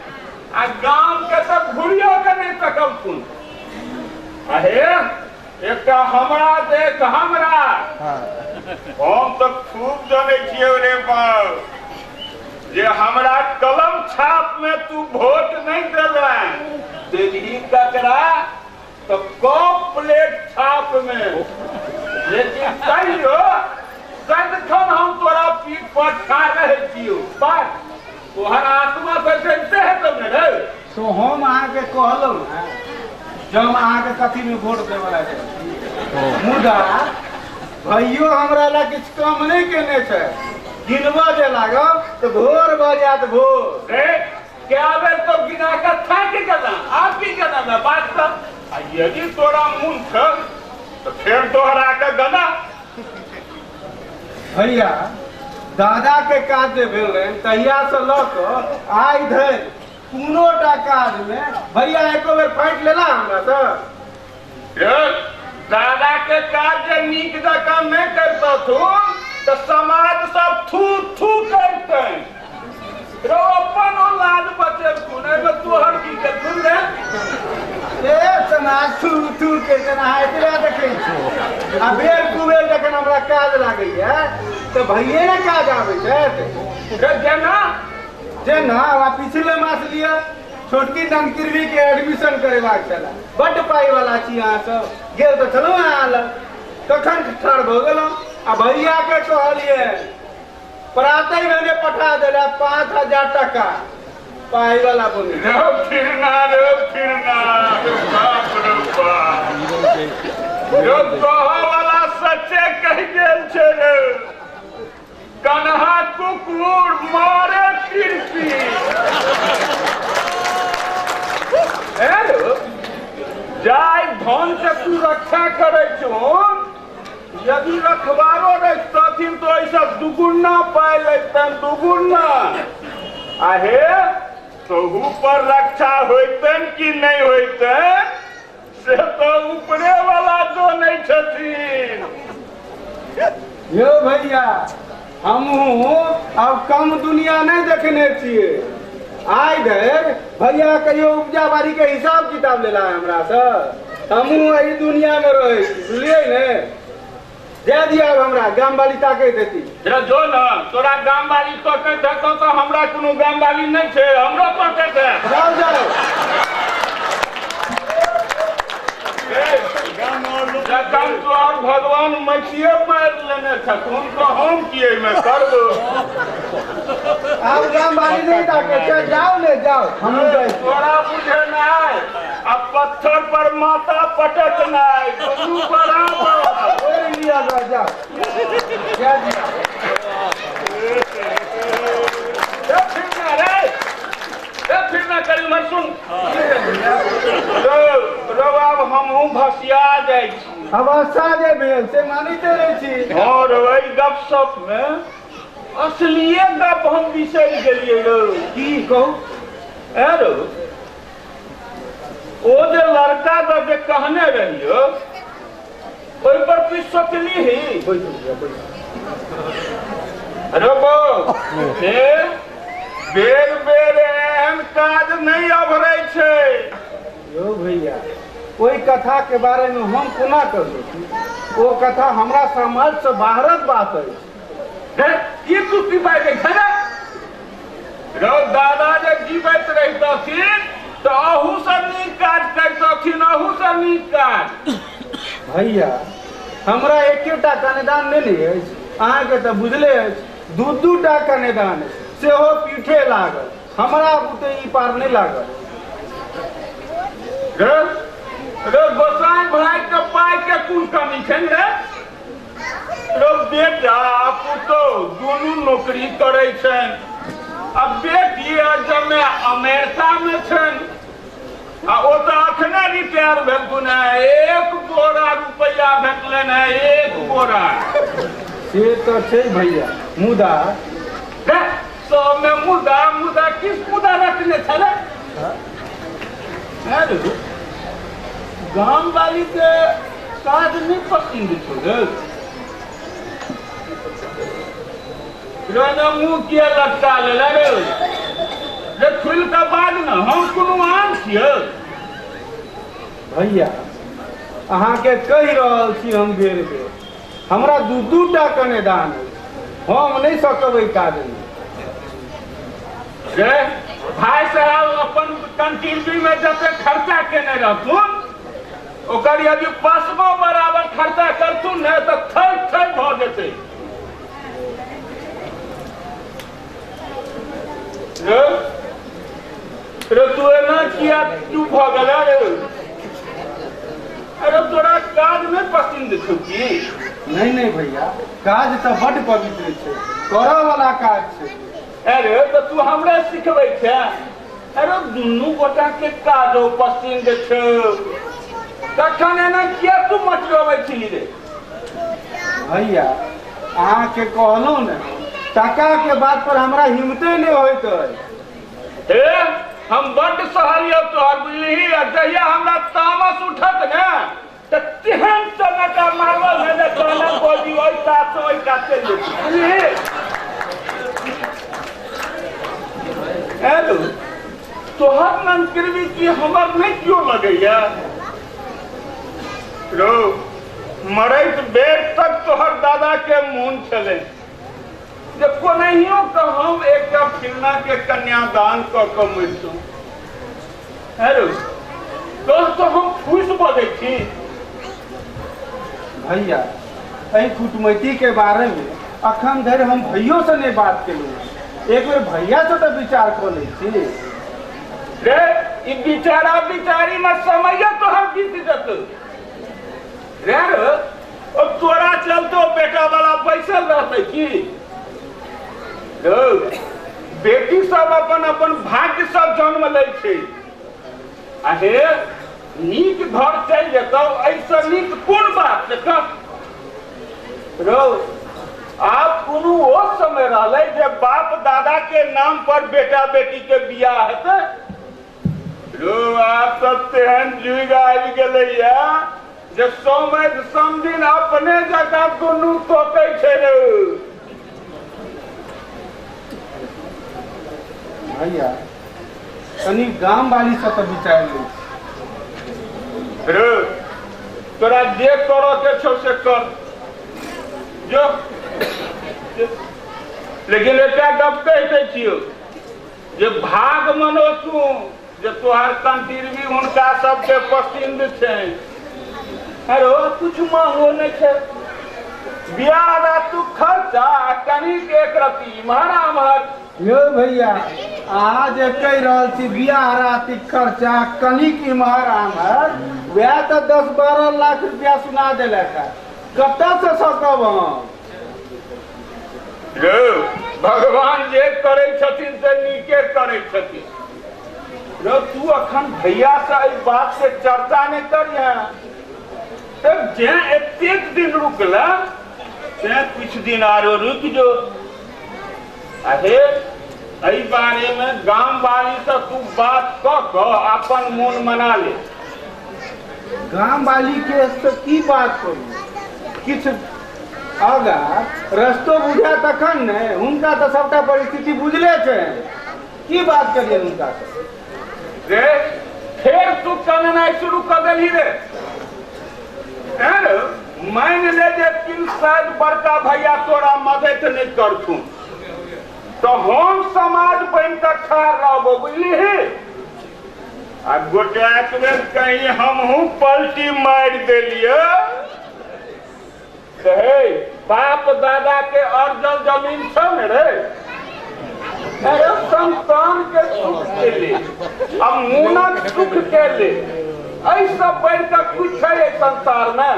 आ गाम के तऽ घुरियो के नहि तकलखुन। अहे एकटा हमरा देख, हमरा हम तऽ खूब जनै छियै रे बाप जे हमरा कलम छाप में तू वोट नहीं देलनि, देलही ककरा तो कप प्लेट छाप में, लेकिन तैयो सदिखन हम तोरा पीठ पर ठाढ़ रहै छियौ। पर तोहर आत्मा तऽ जनिते हेतौ ने रे। तो हम अहाँके कहलहुँ ने जब हम अहाँके कथीमे वोट देबऽ जाइ छी, मुदा भैयो हमरा लए किछु कम नहि केने छै। गिनबऽ जे लागब तऽ भोर भऽ जायत भोर। रे क्या बेर तो गिना कऽ थाकि गेला, आब की गेला बात तऽ। आ यदि तोरा मुन छौ तऽ फेर दोहरा कऽ गना। भैया दादा के काज जे भेल रहनि तहिया से लऽ कऽ आइ धरि कोनो टा काज मे भैया एको बेर फाटि लेला हमरा तऽ? दादा के काज जे नीक जकाँ नहि करितथुन तऽ समाज सब थू थू करितनि। रौ अपन औलाद बचेलखुन, एहिमे तोहर की केलखुन रे? ए समाज थू थू के अहाँ एतबे देखै छी, आ बेर कुबेर जखन हमरा काज लागैया तऽ भैये ने काज आबै छथि। रे जेना जेना आब पिछले मास लिअ छोटकी ननकिरबी के एडमिशन करेबाक छलै, बड्ड पाइ वाला छी अहाँ सब, गेल तऽ छलहुँ अहाँ लग, तखन ठाढ़ भऽ गेलहुँ आ भैया के कहलियै प्राते भेने पठा देला 5000 टका पाइ वाला बोली। रे फिरना रे फिरना, रे बाप रे बाप, रे कहऽ वाला सच्चे कहि गेल छै रे, कन्हा कुकुर मारे तिरपी। जाय धन के तू रक्षा करै छहुन, यदि रखबारो रखतथिन तो ऐसा दुगुना पाइ लैतन, दुगुना। आहे तहू पर रक्षा होइतन कि नहि होइतन से तो ऊपरे वाला जो नहीं छथिन। यो भैया हमहूँ अब कम दुनिया नहीं देखने छियै। आइ धरि भैया कहियो उपजा बाड़ी के हिसाब किताब लेला हमरा से, हमहूँ एहि दुनिया में रहै छी, बुझलियै ने? जाय दिअ आब हमरा गाम वाली ताकैत हेती। जो न तोरा गाम वाली तकैत हेतौ तऽ हमरा कोनो गाम वाली नहि छै, हमरो तकैत है। जाउ जाउ। जखन तोहर भगवान मछिए मारि लेने छथुन तऽ हम की एहिमे करबो? आब गाम वाली नहि ताकै छै, जाउ ने जाउ, हमहूँ जाइ छी। तोरा बुझेनाइ आ पत्थर पर माथा पटकनाइ दुनू बराबर। लिअ जाउ, जाय दिअ। फिरना रे, ए फिरना करी उम्हर सुन। रौ आब हमहूँ भसिया जाइ छी। अवस्था जे भेल से मानिते रहै छी। हँ रौ, एहि गपशप मे असलिये गप हम बिसरि गेलियै रौ। की कहू? ए रौ ओ जे लड़का दऽ जे कहने रहियौ ओहि पर तू सोचलीही? अरे बौ बेर बेर एहन काज नहि अभरै छै। यौ भैया ओहि कथा के बारे में हम कोना कहू, ओ कथा हमरा समाज से बाहरक बात अछि। की तू की बाजै छै रे? रौ दादा जे जीवैत रहितथिन तऽ अहू से नीक काज करितथिन, अहू से नीक काज। भैया हमरा एकेटा कनेदान नहि अछि, अहाँके तऽ बुझले अछि, दू दू टा कनेदान अछि, सेहो पीठे लागल। हमरा बुते ई पार नहि लागल। रे रे गोसाई भाई के पाई के कोन कमी छनि रे? रो बेटा आ पुतोहु दुनू नौकरी करै छनि आ बेटी आ जमे अमेरिका मे छनि आ ओ तऽ अखने रिटायर भेलखुन हेँ, एक बोरा रुपैआ भेटलनि हेँ, एक बोरा। से तऽ छै भैया, मुदा रे सबमे मुदा मुदा किस मुदा रखने छलै? हैं रे, गाम वाली के काज नहि पसिंद छौ रे? रे ने मुँह किया लटका लेले रे? रे खुलि कऽ बाज ने, हम कोनो आन छियै? भैया अहाँके कहि रहल छी हम बेर बेर, हमरा दू दू टा कनेदान अछि, हम नहि सकब एहि काजमे। रे भाई साहब अपन कंटिन्यू में जते खर्चा केने रहथुन ओकर यदि पसबो बराबर खर्चा करथुन ने तऽ थै थै भऽ जेतै। रे रे तू एना किया चुप भऽ गेलै रे? अरे तोरा काज नहि पसन्द छौ की? नहि नहि भैया, काज तऽ बड्ड पवित्र छै, करऽ वाला काज छै। अरे तऽ तू हमरा सिखबै छै? अरे दुनू गोटा के काजो पसन्द छौ, तखन एना किया तू मचरबै छी रे? भैया अहाँके कहलहुँ ने, टाका के बात पर हमरा हिम्मते नहि होइत अछि। हे हम बड्ड सहलियौ तोहर, बुझलिही? आ जहिया हमरा तामस उठत ने तऽ तेहन चमेटा मारबौ ने जे कहने बजी ओहि कात से ओहि कात चलि जेतै, बुझलिही? हेलो, तोहर ननकिरबी की हमर नहि केओ लगैया? रौ मरैत बेर तक तोहर दादा के मोन छलै जे कोनाहियो कऽ हम एकटा फिलना के कन्यादान कऽ कऽ मरितहुँ। हेलो, तोहर तऽ हम फूसि बजै छी। भैया एहि कुटमैती के बारे में अखन धरि हम भैयो से नहि बात केलहुँ हैं, एक बेर भैया से तऽ विचार कऽ लै छी। रे ई विचारा विचारी में समय तोहर बीत जेतौ रे। रे ओ तोरा चलते ओ बेटा वाला बैसल रहतै की? रौ बेटी सब अपन अपन भाग्य सब जन्म लै छै, आ हे नीक घर चलि जेतौ, एहिसँ नीक कोन बात छै? कह रौ, आब कोनो ओ समय रहलै जे बाप दादा के नाम पर बेटा बेटी के बियाह हेतै? रौ आब तऽ तेहन युग आबि गेलैया जे समैध समधिन अपने जकाँ दुनू तोकै छै रौ। भैया कनि गाम वाली से तऽ विचारि लै छी। रौ तोरा जे करऽ के छौ से कर जो, लेकिन एकटा गप कहि दै छियौ जे भाग मनो तू जे तोहर कंटिरबी हुनका सबके पसिंद छै। अरे कुछ मांगो नहि छै, बियाह रातु खर्चा आ कनिक एक रत्ती इम्हर आम्हर। यौ भैया अहाँ जे कहि रहल छी बियाह रातिक खर्चा कनिक इम्हर आम्हर, वएह तऽ 10-12 लाख रुपया सुना देलक है, कतऽसँ सकब हम? रौ भगवान जे करै छथिन से नीके करै छथिन। रौ तू अखन भैया से एहि बात के चर्चा नहि करिहे, तब जे एतेक दिन रुकला ते कुछ दिन आरो रुकि जो। अहे एहि बारे में गाम वाली से तू बात कऽ कऽ अपन मोन मना ले। गाम वाली के से की बात करू, किछु आगा रस्तो बुझा तखन ने, हुनका तऽ सबटा परिस्थिति बुझले छै, की बात करियै हुनका से? रे फेर तू कननाइ शुरू कऽ देलही रे। रे मानि ले जे किन शायद बड़का भैया तोरा मदद नहि करथुन तऽ हम समाज बनि कऽ ठाढ़ रहबो, बुझलिही? आ गोटेक बेर कहीं हमहूँ पलटी मारि देलियै तऽ हे बाप दादा के अर्जल जमीन छौ ने रे, अरे संतान के सुख के लिए आ मोनक सुख के लिए एहि सब बढ़ि कऽ कुछ है एहि संसार में।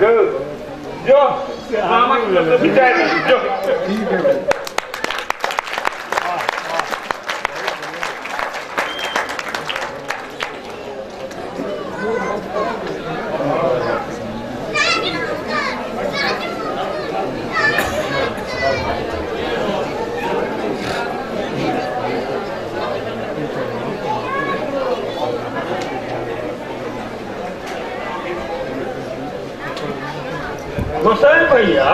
रो जो गामक विचार जो। ठीक है भाई। गोसाई भैया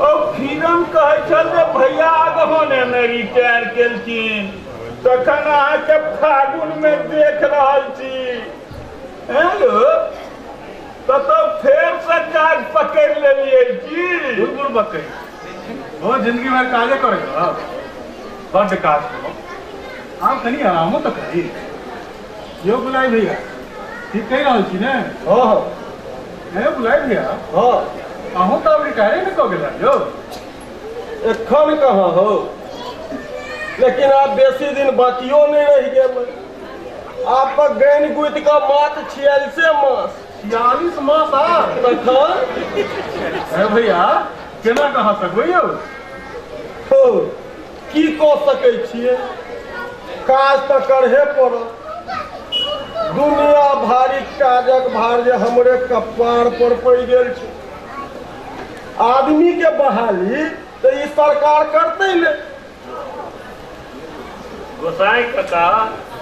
ओ फिरम कहै छल जे भैया अगहने मे रिटायर केलखिन, तखन अहाँके फागुन मे देख रहल छी। हैं यौ, तऽ फेर से काज पकड़ि लेलियै की? बुलबुल बकै ओ जिंदगी भर काजे करे बड्ड काज करो, आब कनि आरामो तऽ करी। यौ बुलाई भैया ठीक कहि रहल छी ने? हँ हँ। हे बुलाई भैया, हँ अहूँ तऽ आब रिटायरे ने कऽ गेल यौ। एखन कहाँ हो, लेकिन आब बेसी दिन बाकियो नहीं रहि गेल। आब तऽ गानि गुति कऽ मात्र 46 मास। 46 मास आ तखन हे भैया केना कहाँ सकबै यौ? हो की कऽ सकै छियै, काज तऽ करहे पड़त। दुनिया भारी काजक भार जे हमरे कपार पर पड़ि गेल छै। आदमी के बहाली तऽ ई सरकार करतै ने। गोसाई कका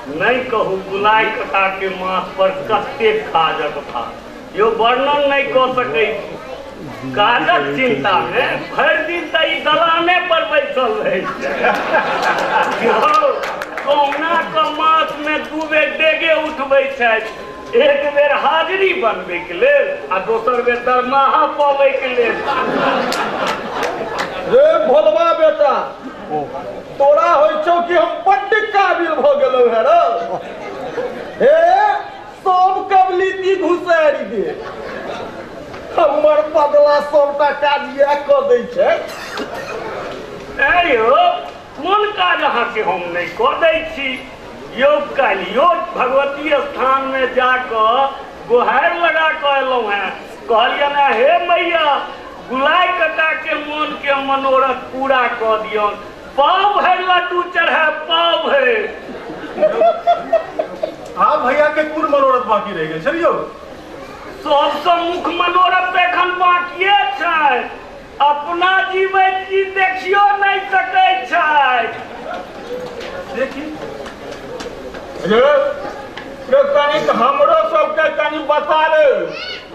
नहीं कहू बुलाई कका के माथ पर कतेक काजक भार, यो वर्णन नहीं कऽ सकै छी। काजक चिंता में भरि दिन तऽ ई दलाने पर बैसल रहै छै। कहुना कऽ मास में 2 बेर डेगे उठबै छथि, एक बेर हाजिरी बनबै के लेल आ दोसर बेर दरमाहा पाबै के लेल। रे भोलवा बेटा, तोरा होइ छौ कि हम बड्ड काबिल भऽ गेलहुँ हे रौ? हे सब कबलीती घुसारि दे, हमर बदला सबटा काज इएह कऽ दै छै। ऐ यौ कोन काज अहाँके हम नहि कऽ दै छी? यौ काल्हियो भगवती स्थान में जाकऽ गोहारि लगा कऽ एलहुँ हेँ, कहलियनि हेँ हे मैया गुलाइ कका के मोन के मनोरथ पूरा कऽ दियौन, पाव भरि लड्डू चढ़ायब, पाव भरि। आब भैया के कोन मनोरथ बाकी रहि गेल छै यौ? सबसँ मुख्य मनोरथ तऽ एखन बाकिए छै, अपना जीवैत जी देखियो नहि सकै छथि। देखी रे रे कनिक हमरो सबके कनि बता रे।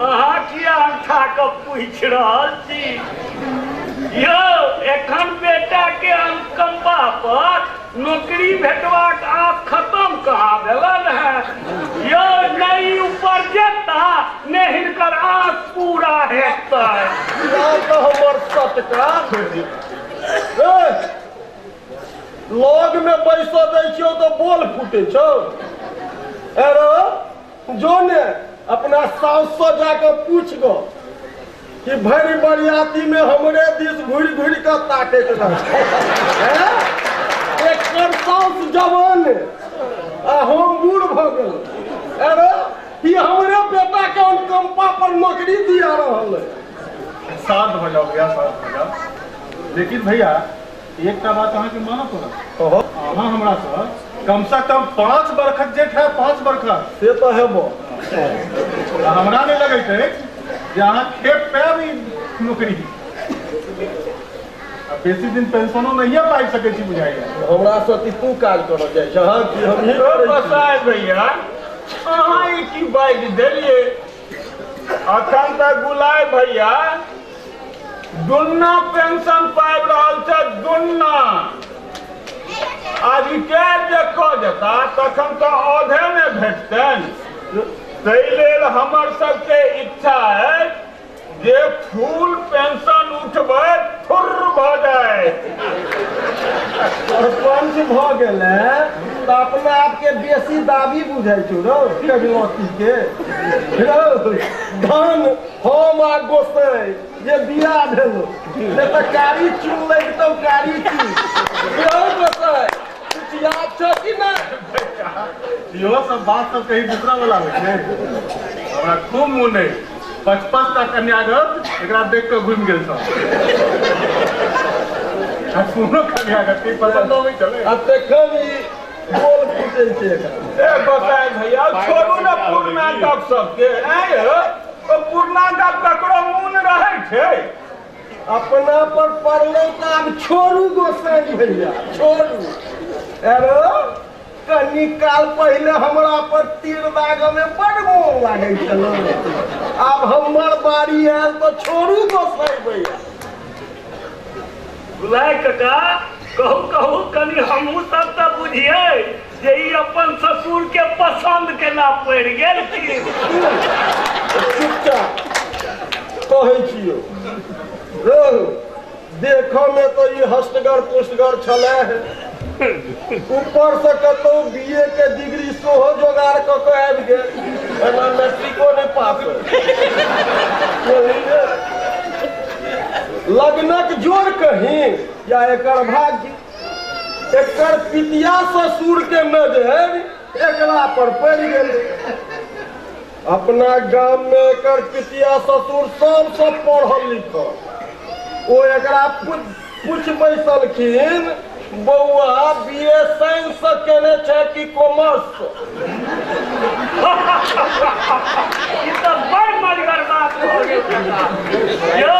अहाँ किया अंठा कऽ पूछि रहल छी? यौ एखन बेटा के अनुकंपा पर नौकरी भेटबाक आस खत्म कहाँ भेलन है? यौ नहि ऊपर जेता ने हिनकर आस पूरा हेतै। तऽ हमर सटका लग में बैसऽ दै छियौ तऽ बोल फूटे छौ। अरे जो ने अपना साउस से जाकऽ पूछ गो कि भरि बरियाती में हमरे दिस घुरि घुरि कऽ ताकैत रहै। एकर साउस जवान आ हम बूढ़ भऽ गेल। अरे ई हमरे बेटा के अनुकंपा पर नौकरी दिया रहल है। शांत भऽ जाओ भैया, शांत भऽ जाओ। लेकिन भैया एकटा बात अहाँके मानऽ पड़त, अहाँ हमरा से कम से कम 5 बरखक जेठ है, 5 बरखक से तऽ हेबो। हमरा नहि लगैत अछि जे अहाँ खेत पायब ई नौकरी, आ बेसी दिन पेंशनो नहिए पाबि सकै छी बुझाइया। हमरा से तू काज करऽ जाइ छह कि हमही करै छी? गोसाई भैया अहाँ ई की बाजि देलियै? अखन तऽ गुलाइ भैया दुन्ना पेंशन पाबि रहल छै, दुन्ना। आ रिटायर जे कऽ जेता तखन तऽ औधे नहि भेटतनि। ताहि लेल हमर सबके इच्छा अछि जे फुल पेंशन उठबै फुर्र भऽ जाय। सरपंच भऽ गेलै तऽ अपना आपके बेसी दाबी बुझै छौ रौ कबिलौती के। रौ धन हम आ गोसाई जे बियाह भेलो, नहि तऽ कारी चून लगितौ, कारी चून। यौ गोसाइ, किछु याद छौ कि नहि? इहो सब बात सब कहीं दूसरा वाला होइ छै। हमरा खूब मोन अइ, 55 टा कन्यागत एकरा देख कऽ घुमि गेल छल आ कोनो कन्यागत के पसंद अबै छलै। आ तखन ई बोल फूटै छै एकरा। ए गोसाइ भैया, छोड़ू ने पुरना गप सबके। आँय यौ, ओ पुरना गप ककरो मोन रहै छै? अपना पर पड़लै तऽ आब छोड़ू गोसाइ भैया, छोड़ू। एरो कनी काल पहिले हमरा पर तीर दागऽ में बड़ मोन लागै छल, आब हमर बारी आयल तऽ छोड़ू गोसाइ भैया। गुलाय काका, कहू कहू कनि हमहूँ सब तऽ बुझियै जे ई अपन ससुर के पसंद केना पड़ि गेल। की चुपचाप कहै छियौ। रौ, देखऽ में तऽ ई हस्तगर पुष्टगर छलै हे, ऊपर से कतौ बी ए के डिग्री सेहो जोगाड़ कऽ के आबि गेल, एना मैट्रिको नहि पास होइ। लगनक जोर कही या एकर भाग्य, एकर पितिया ससुर के नजर एकरा पर पड़ि गेलै। अपना गाम में एकर पितिया ससुर सबसँ पढ़ल लिखल। ओ एकरा पूछ बैसलखिन, बौआ, बी ए साइंस से केने छै कि कॉमर्स? ई तऽ बड़ मजगर बात भऽ गेल काका। यौ,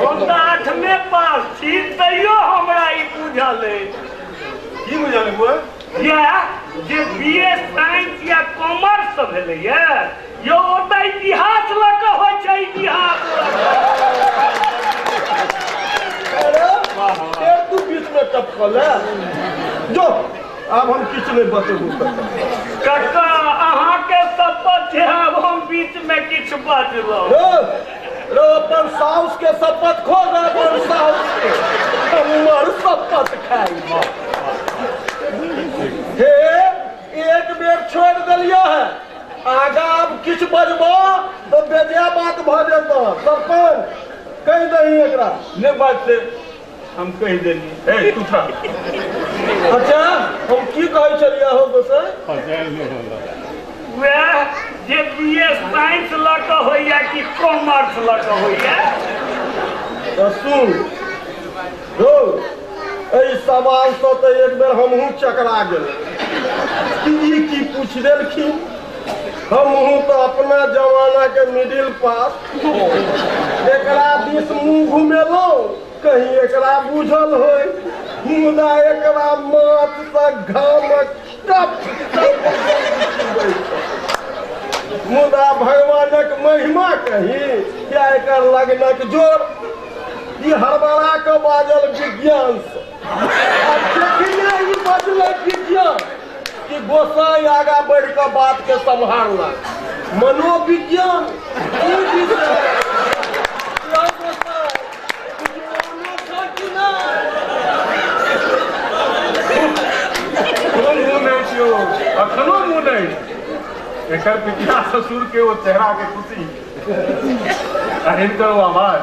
हम तऽ आठमे पास छी, तैयो हमरा ई बुझल अछि। की बुझल बुआ? इएह जे बी ए साइंस या कॉमर्स भेलैए यौ, ओ तऽ इतिहास लऽ कऽ होइ छै, इतिहास लऽ कऽ। अरे फेर तू बीच में टपकल है। जो, आब हम किछु नहि बतेबू। कक्का, अहाँके शपथ छै, आब हम बीच मे किछु बजलहुँ? रो रो, अपन साउस के शपथ खो रे, अपन साउस के, हमर शपथ खाइ हे। एक बेर छोड़ि देलियो है, आगा आब किछु बजबो तऽ बेजा बात भऽ जेतौ। सरपंच, कहि दही एकरा। नहि बाजतै, हम कहि देलियै। ए तू था। अच्छा, हम की कहै छलियै हो गोसाइ? वएह जे बी ए साइंस लऽ कऽ होइया कि कॉमर्स लऽ कऽ होइया। तऽ सुन रौ, एहि सवालसँ तऽ एक बेर हमहूँ चकरा गेलहुँ कि ई की पूछि देलखिन। हमहूँ तऽ अपना जमानाके मिडिल पास। एकरा दिस मुँह घुमेलहुँ, कहीं एकरा बुझल होय, मुदा एकरा माथसँ घामक टप टप चुबै छै। मुदा भगवानक महिमा कही या एकर लगनक जोर, ई हड़बड़ा कऽ बाजल विज्ञान से। आ जखने ई बजलै विज्ञान, कि गोसाई आगा बढ़ि कऽ बात के सम्हारलक, मनोविज्ञान ई विषय। यौ गोसाई, किछु मोनो छौ कि नहि? अखनो मोन अछि यौ, अखनो मोन अछि एकर पितिया ससुर के ओ चेहरा के खुशी आ हिनकर ओ आवाज।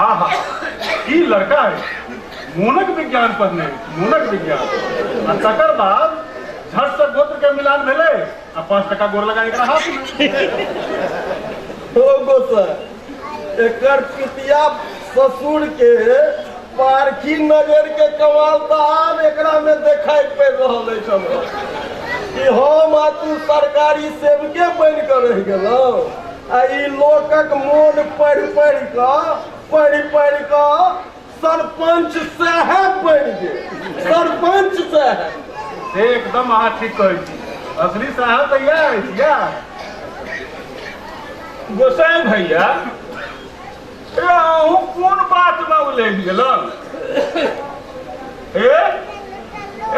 आहा, की लड़का है! मोनक विज्ञान पढ़ने अछि, मोनक विज्ञान। आ तकर बाद झट से गोत्र के मिलान भेलै आ 5 टका गोर लगा एकरा हाथ में। ओ गोसाई, एकर पितिया ससुर के पारखी नजर के कमाल तऽ आब एकरा में देखाई पड़ि रहल अछि हमरा कि हम आ तू सरकारी सेवके बनि कऽ रहि गेलहुँ आ ई लोकक मोन पढ़ि पढ़ि कऽ, पढ़ि पढ़ि कऽ सरपंच साहेब बनि गेल, सरपंच साहेब। से एकदम अहाँ ठीक कहै छी, असली साहब तऽ इएह अछि, इएह। गोसाई भैया, ए अहूँ कोन बातमे उलझि गेलहुँ? ए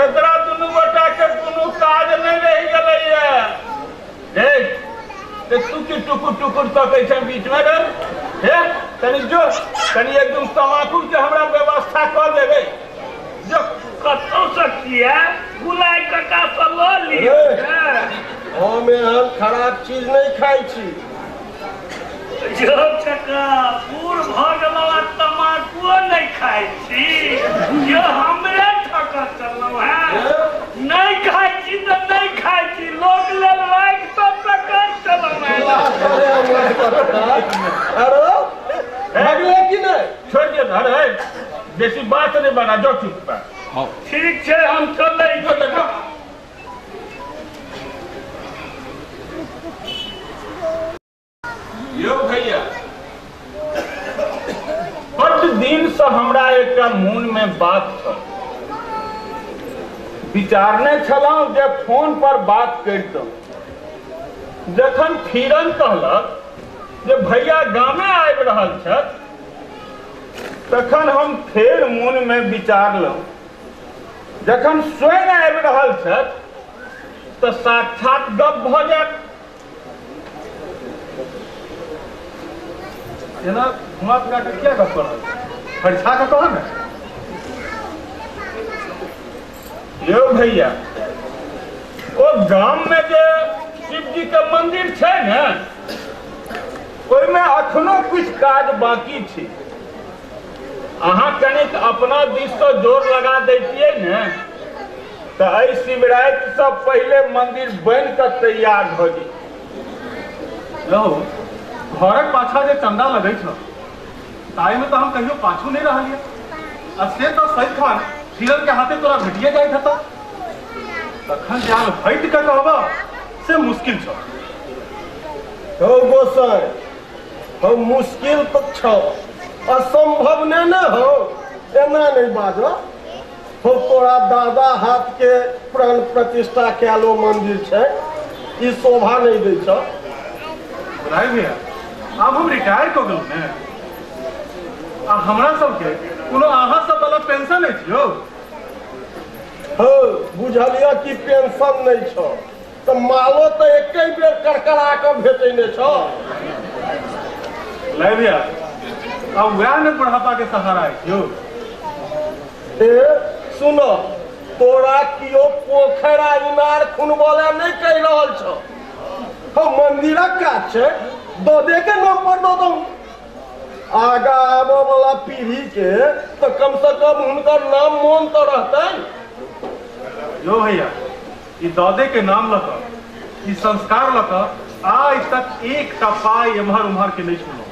एकरा दुनू गोटाके कोनो काज नहि रहि गेलैए। देख ते तू की टुकुर टुकुर तकै छै बीचमे रे? हे कनि जो, कनि एकदम तमाकुल के हमरा व्यवस्था कऽ देबै जो। कतौसँ किए, गुलाइ काकासँ लऽ लिअ। हम एहन खराब चीज नहि खाइ छी। जो काका बूढ़ भऽ गेलहुँ आ तमाकुओ नहि खाइ छी यो हमरे ठकऽ चललहुँ हेँ नहि खाइ छी तऽ नहि खाइ छी लोक लेल राखि तऽ टकर चललहुँ हेँ अरे भगले कि नहि छोड़ि दियौ ने अरे बेसी बात नहि बना जो चुप पर ठीक छै हम चलै छी। यौ भैया बड्ड दिनसँ हमरा एकटा मोनमे बात छल विचारने छलहुँ जे फोन पर बात करितहुँ जखन फिरन कहलक जे भैया गामे आबि रहल छथि तखन हम फेर मोनमे विचारलहुँ जखन स्वयं आबि रहल छथि तऽ साक्षात गप भऽ जायत एना घुमा फिरा कऽ किया गप कऽ रहल छी? फरिछा कऽ कहऽ ने। यौ भैया ओ गाममे जे शिवजी के मंदिर छै ने ओहिमे अखनो किछु काज बाकी छै अहाँ कनिक अपना दिससँ जोर लगा दैतियै ने तऽ एहि शिवरातिसँ पहिले मंदिर बनि कऽ तैयार भऽ जेतै। रहो घरक पाछा जे चंदा लगै छौ ताहिमे तऽ हम कहियो पाछू नहि रहलियै आ से तऽ सदिखन फिरल के हाथे तोरा भेटिए जाइत हेतौ तखन जे आब हटि कऽ कहबह से मुश्किल छौ। हौ गोसाई हौ मुश्किल तऽ छौ असंभव नहि ने हौ एना नहि बाजऽ हौ तोरा दादा हाथ के प्राण प्रतिष्ठा कयल ओ मंदिर छै ई शोभा नहि दै छौ। राय भैया आब हम रिटायर कऽ गेलहुँ ने आ हमरा सबके कोनो अहाँ सब वाला पेंशन अछि यौ। हौ बुझलियऽ कि पेंशन नहि छौ तऽ मालो तऽ एके बेर करकरा कऽ भेटै नहि छौ। ले भैया आब वएह ने बुढ़ापा के सहारा अछि यौ। हे सुन तोरा कियो पोखरि आ इनार खुनबऽ लए नहि कहि रहल छौ। हौ मंदिरक काज छै ददे के नाम पर दऽ दहु। आगा आबऽ वाला पीढ़ी के तऽ कम से कम हुनकर नाम मोन तऽ रहतनि। यौ भैया ई ददे के नाम लऽ कऽ ई संस्कार लऽ कऽ आइ तक एकटा पाइ एम्हर उम्हर के नहि छुलहुँ।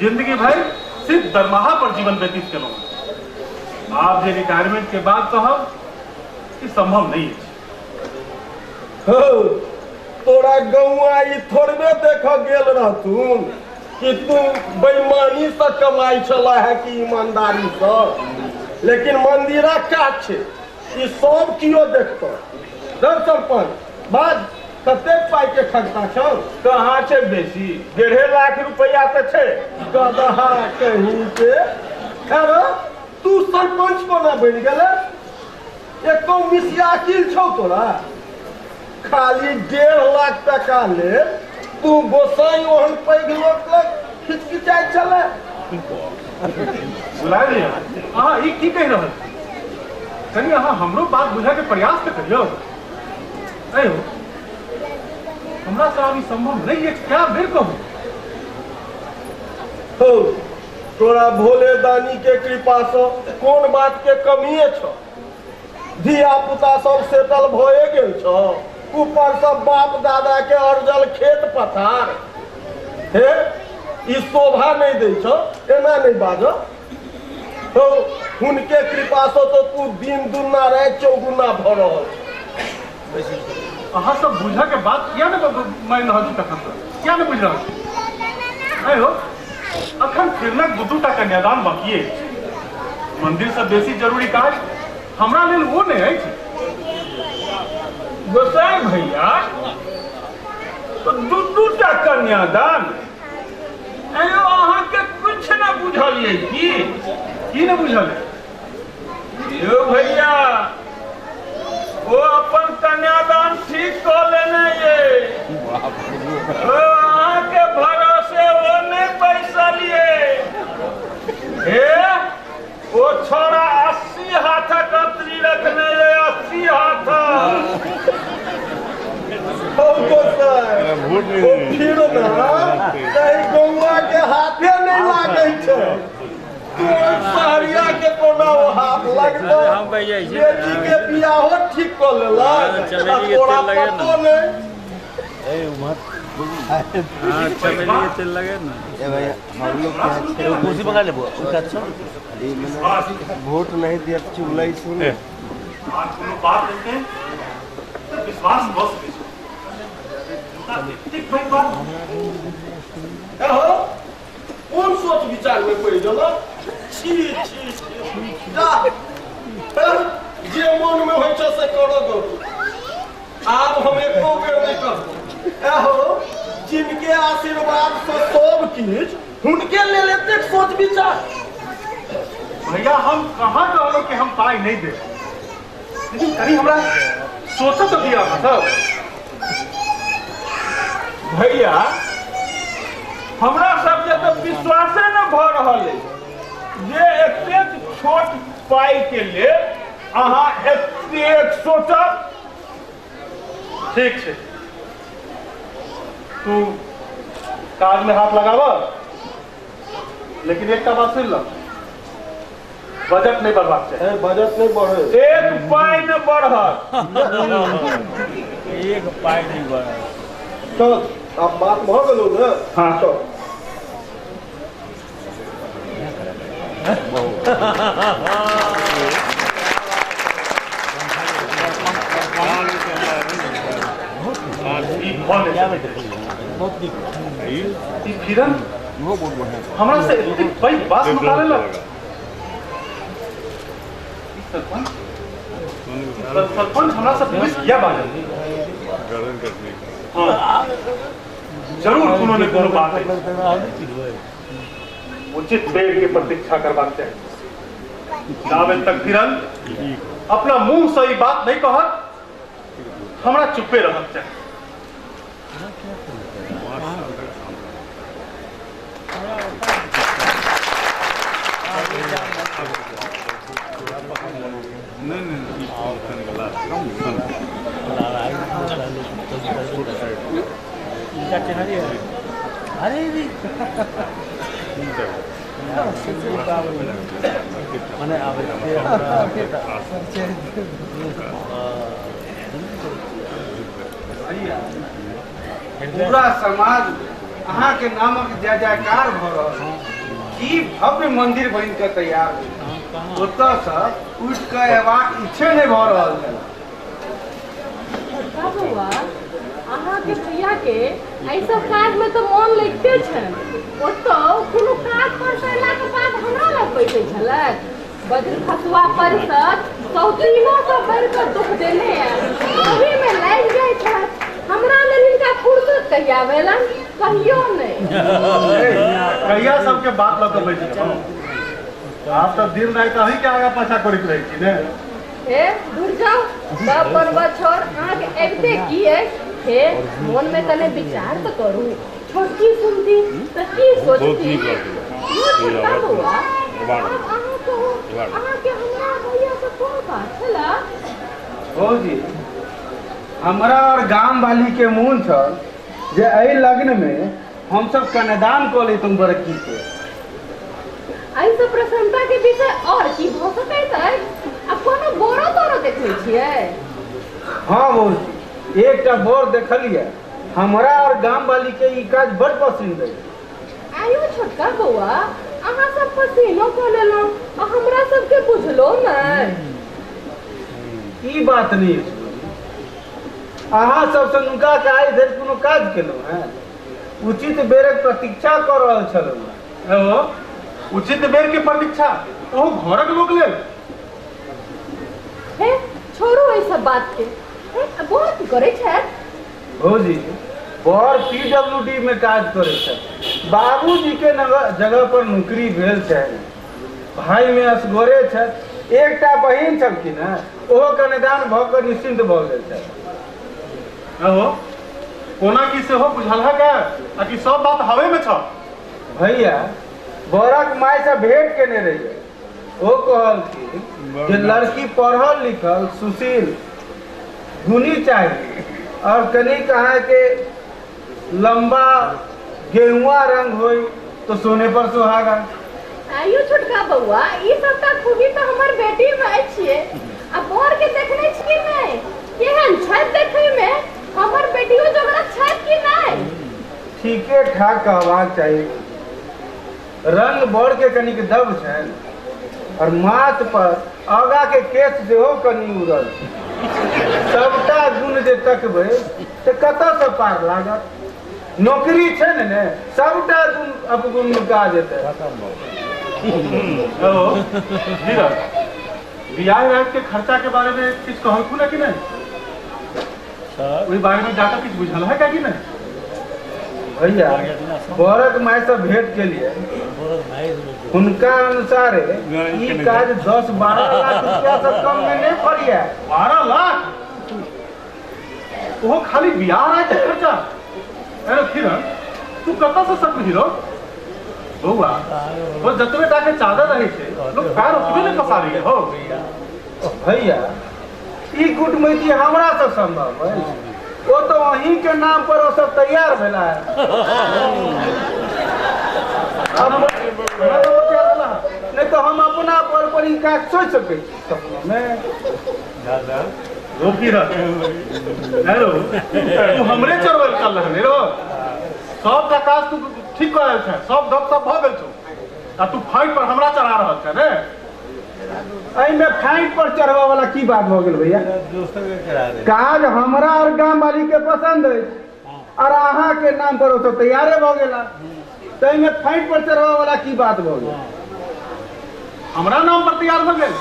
जिंदगी भरि सिर्फ दरमाहा पर जीवन व्यतीत केलहुँ। आब जे रिटायरमेंट के बाद कहब ई संभव नहि अछि। हौ तोरा गौआ ई थोड़बे देखऽ गेल रहथुन कि तू बेईमानी से कमाइ छला है कि ईमानदारी से लेकिन मंदिरक काज छै ई सब कियो देखतौ। रौ सरपंच बाज कतेक पाइ के खगता छौ? कहाँ छै बेसी 1.5 लाख रुपया तऽ छै। गदहा कहीं के अरे तू सरपंच कोना बनि गेले? एको मिसिया अकिल छौ तोरा? खाली 1.5 लाख टका ले तू गोसाई ओहन पैघ लोक लग खिचखिचाइ छले। बुलाय भैया अहाँ ई की कहि रहल छी? कनि अहाँ हमरो बात बुझय के प्रयास तऽ करियौ। अयो हमरा से आब ई संभव नहि अछि क्या बेर कहू। हौ तोरा भोले दानी के कृपा से कोन बात के कमिए छौ? धिया पुता सब सेटल भए गेल छौ ऊपर से बाप दादा के अर्जल खेत पथार। हे ई शोभा नहीं दै छौ एना नहीं बाजो। हौ हुनके कृपा से तो तू दिन दुना राति चौगुना भऽ रहल छौ। अहाँ सब बुझऽ के बात किया ने मानि रहल छी तखन तऽ किया ने बुझि रहल छी? अयो अखन फिरनक दू टा कन्यादान बाकी अछि। मंदिर से बेसी जरूरी काज हमरा लेल ओ नहि अछि। गोसाई भैया तो दू दू टा कन्यादान अयो अहाँके किछु ने बुझलियै की? की ने बुझल है? यौ भैया ओ अपन कन्यादान ठीक कऽ लेने ये। ओ अहाँके भरोसे ओ नहि बैसलियै। हे ओ छोड़ा 80 हाथक अतरी रखने ये 80 हाथक। हौ गोसाई ओ फिर ना कहीं गौआ के छै तोर सहरिया के कोना ओ हाथ लगतौ बेटी के बियाहो ठीक कऽ लेलक आ तोरा पतो नहि। हाँ चमेली के तेल लगे ना। ए भैया हम लोग के कुर्सी मंगा ले उनका अच्छा वोट नहीं दिया चुगलाई सुन आज कोनो बात लेते तो विश्वास भऽ सकै छै। ठीक भाई बात एहो कोन सोच विचार में पड़ि गेल? छी छी छी जा जे मन में होइ छै से करो गो। आब हम एको बेर नहि कहबो। एहो जिनके आशीर्वाद से सब किछु हुनके लेल एतेक सोच विचार। भैया हम कहाँ कहलहुँ कि हम पाइ नहीं देब, लेकिन कहीं हमरा सोचऽ तो दिया सब। भैया हमरा सबके तऽ विश्वासे नहि भऽ रहल अछि जे एतेक छोट पाइ के लेल अहाँ एतेक सोचब। ठीक छै, तू काज में हाथ लगाब, लेकिन एकटा बात सुन ल, बजट नहीं बढ़बाक चाही। बजट नहीं बढ़े, एक पाइ नहि बढ़त। एक पाइ नहीं बढ़त। चल अब बात भऽ गेलौ ने। हाँ चल। फिरन हमरा से एतेक पैघ बात नुका लेलक। सरपंच हमरा से पुलिस किया बाजल? हाँ जरूर कोनो ने कोनो बात है। उचित बेर के प्रतीक्षा करबाक चाही। जाबे तक फिरन अपना मुंह से ई बात नहीं कहत हमरा चुप्पे रहक चाही। पूरा समाज अहाँ के नामक जय जयकार भऽ रहल है। की भव्य मंदिर बनि कऽ तैयार ओतऽ से उठि कऽ अयबाक इच्छे नहीं भऽ रहल छल। बौआ अहाँके भैया के एहि सब काज में तऽ मन लगिते छनि। ओतऽ कोनो काज पर से अयलाके बाद हमरा लग बैसै छलथि। बज्र खसुआ परिषद सौतीनो से बढ़ि कऽ दुख देने ओहिमे लागि जाइ छथि। हमरा लेल हिनका फुर्सत कहिया भेलनि कहियो नहि। कहिया सबके बात लऽ कऽ बैस गेलहुँ? आप तऽ दिन राति अहीं के आगा पाछा करैत रहै छी ने। हे दूर जाउ, सब बनबऽ छोड़, अहाँके अबिते की अछि? हे मोन में तने विचार तऽ करू, छोटकी सुनती तऽ की सोचती? यौ छोटका बौआ, आब अहाँ कहू, अहाँके हमरा भैया से कोन काज छलए? भौजी हमरा और गाम वाली के मोन छल जे एहि लग्न में हमसब कन्यादान कऽ लैतहुँ बड़की के। एहिसँ प्रसन्नता के विषय और की भऽ सकैत अछि? आ कोनो बोरो तोरो देखै छियै? हाँ भौजी एकटा बोर देखलियै, हमरा और गाम वाली के ई काज बड़ पसंद अछि। आयो छोटका बौआ, अहाँ सब पसीनो कऽ लेलहुँ आ हमरा सबके बुझलो नहि। ई बात नहि अछि भौजी, अहाँ सबसँ नुका के आइ धरि कोनो काज केलहुँ हेँ? उचित बेरक प्रतीक्षा कऽ रहल छलहुँ हेँ। ओ उचित बेर के प्रतीक्षा ओहो घरक लोक लेल? हे छोड़ू एहि सब बात के। हे बर की करै छथि? भौजी बर PWD में काज करै छथि। बाबूजी के जगह पर नौकरी भेल छनि। भाई में असगरे छथि, एकटा बहिन छलखिन हेँ, ओहो कन्यादान भऽ कऽ निश्चिन्त भऽ गेल छथि। अहो कोना की सेहो बुझल है का आ कि सब बात हवे में छ? भैया बरक माय से भेंट केने रहियै, ओ कहलखिन जे लड़की पढ़ल लिखल सुशील गुणी चाहिए और कनिक अहाँके लंबा गेहुआ रंग होई तो सोने पर सुहागा। आइयो छोटका बौआ ई सबटा खूबी तऽ हमर बेटी मे अछि आ बर के देखने छी कि नहि केहन छथि देखै मे हमर बेटियो जोगरक छथि कि नहि ठीके ठाक कहबाक चाही रंग बर के कनिक दब छनि और माथ पर आगा के केश सेहो कनि उड़ल छै। सबटा गुण जे तकबै तऽ कतऽसँ पार लागत नौकरी छै ने ने सबटा गुण अपगुण नुका जेतै ओ धीरज बियाह रात के खर्चा के बारे में किछु कहलखुन है कि नहीं ओहि बारे में जाकर किछु बुझल है क्या कि नहीं भैया बरक माय से भेंट के लिए हुनका अनुसार ई काज 10-12 लाख रुपया से कम में नहीं फरिया 12 लाख ओहो खाली बियाह रात के खर्चा अरे किरण तू कतऽ से सकबही रो बौआ वो जतबे टा के चादर रहे छै लोग पैर ओतबे ने पसारी हो भैया ई कुटमैती हमरा से संभव अछि ओ तो अहीं के नाम पर ओ सब तैयार भेला है नहीं तो हम अपना पर पर ई काज सोच सकै छी सपना में रो किरण हेलो तू हमरे चढ़बल चल रहने रो सब का काज तू ठीक कऽ आयल छै सब गप सब भऽ गेल छौ आ तू फाइट पर हमरा चढ़ा रहल छै ने एहिमे फाइट पर चढ़बऽ वाला की बात भऽ गेल भैया काज हमरा और गाम वाली के पसंद अछि और अहाँ के नाम पर ओ तो तैयारे भऽ गेला तऽ एहिमे फाइट पर चढ़बऽ वाला की बात भऽ गेल हमरा नाम पर तैयार भऽ गेल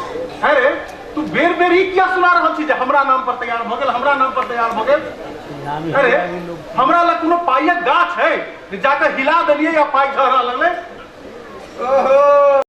अरे तू बेर बेर ई किया सुना रहल छी जे हमरा नाम पर तैयार भऽ गेल हमरा नाम पर तैयार भऽ गेल अरे हमरा लग कोनो पाइयक गाछ है जे जाकऽ हिला देलियै या पाइ झहरऽ लगलै ओहो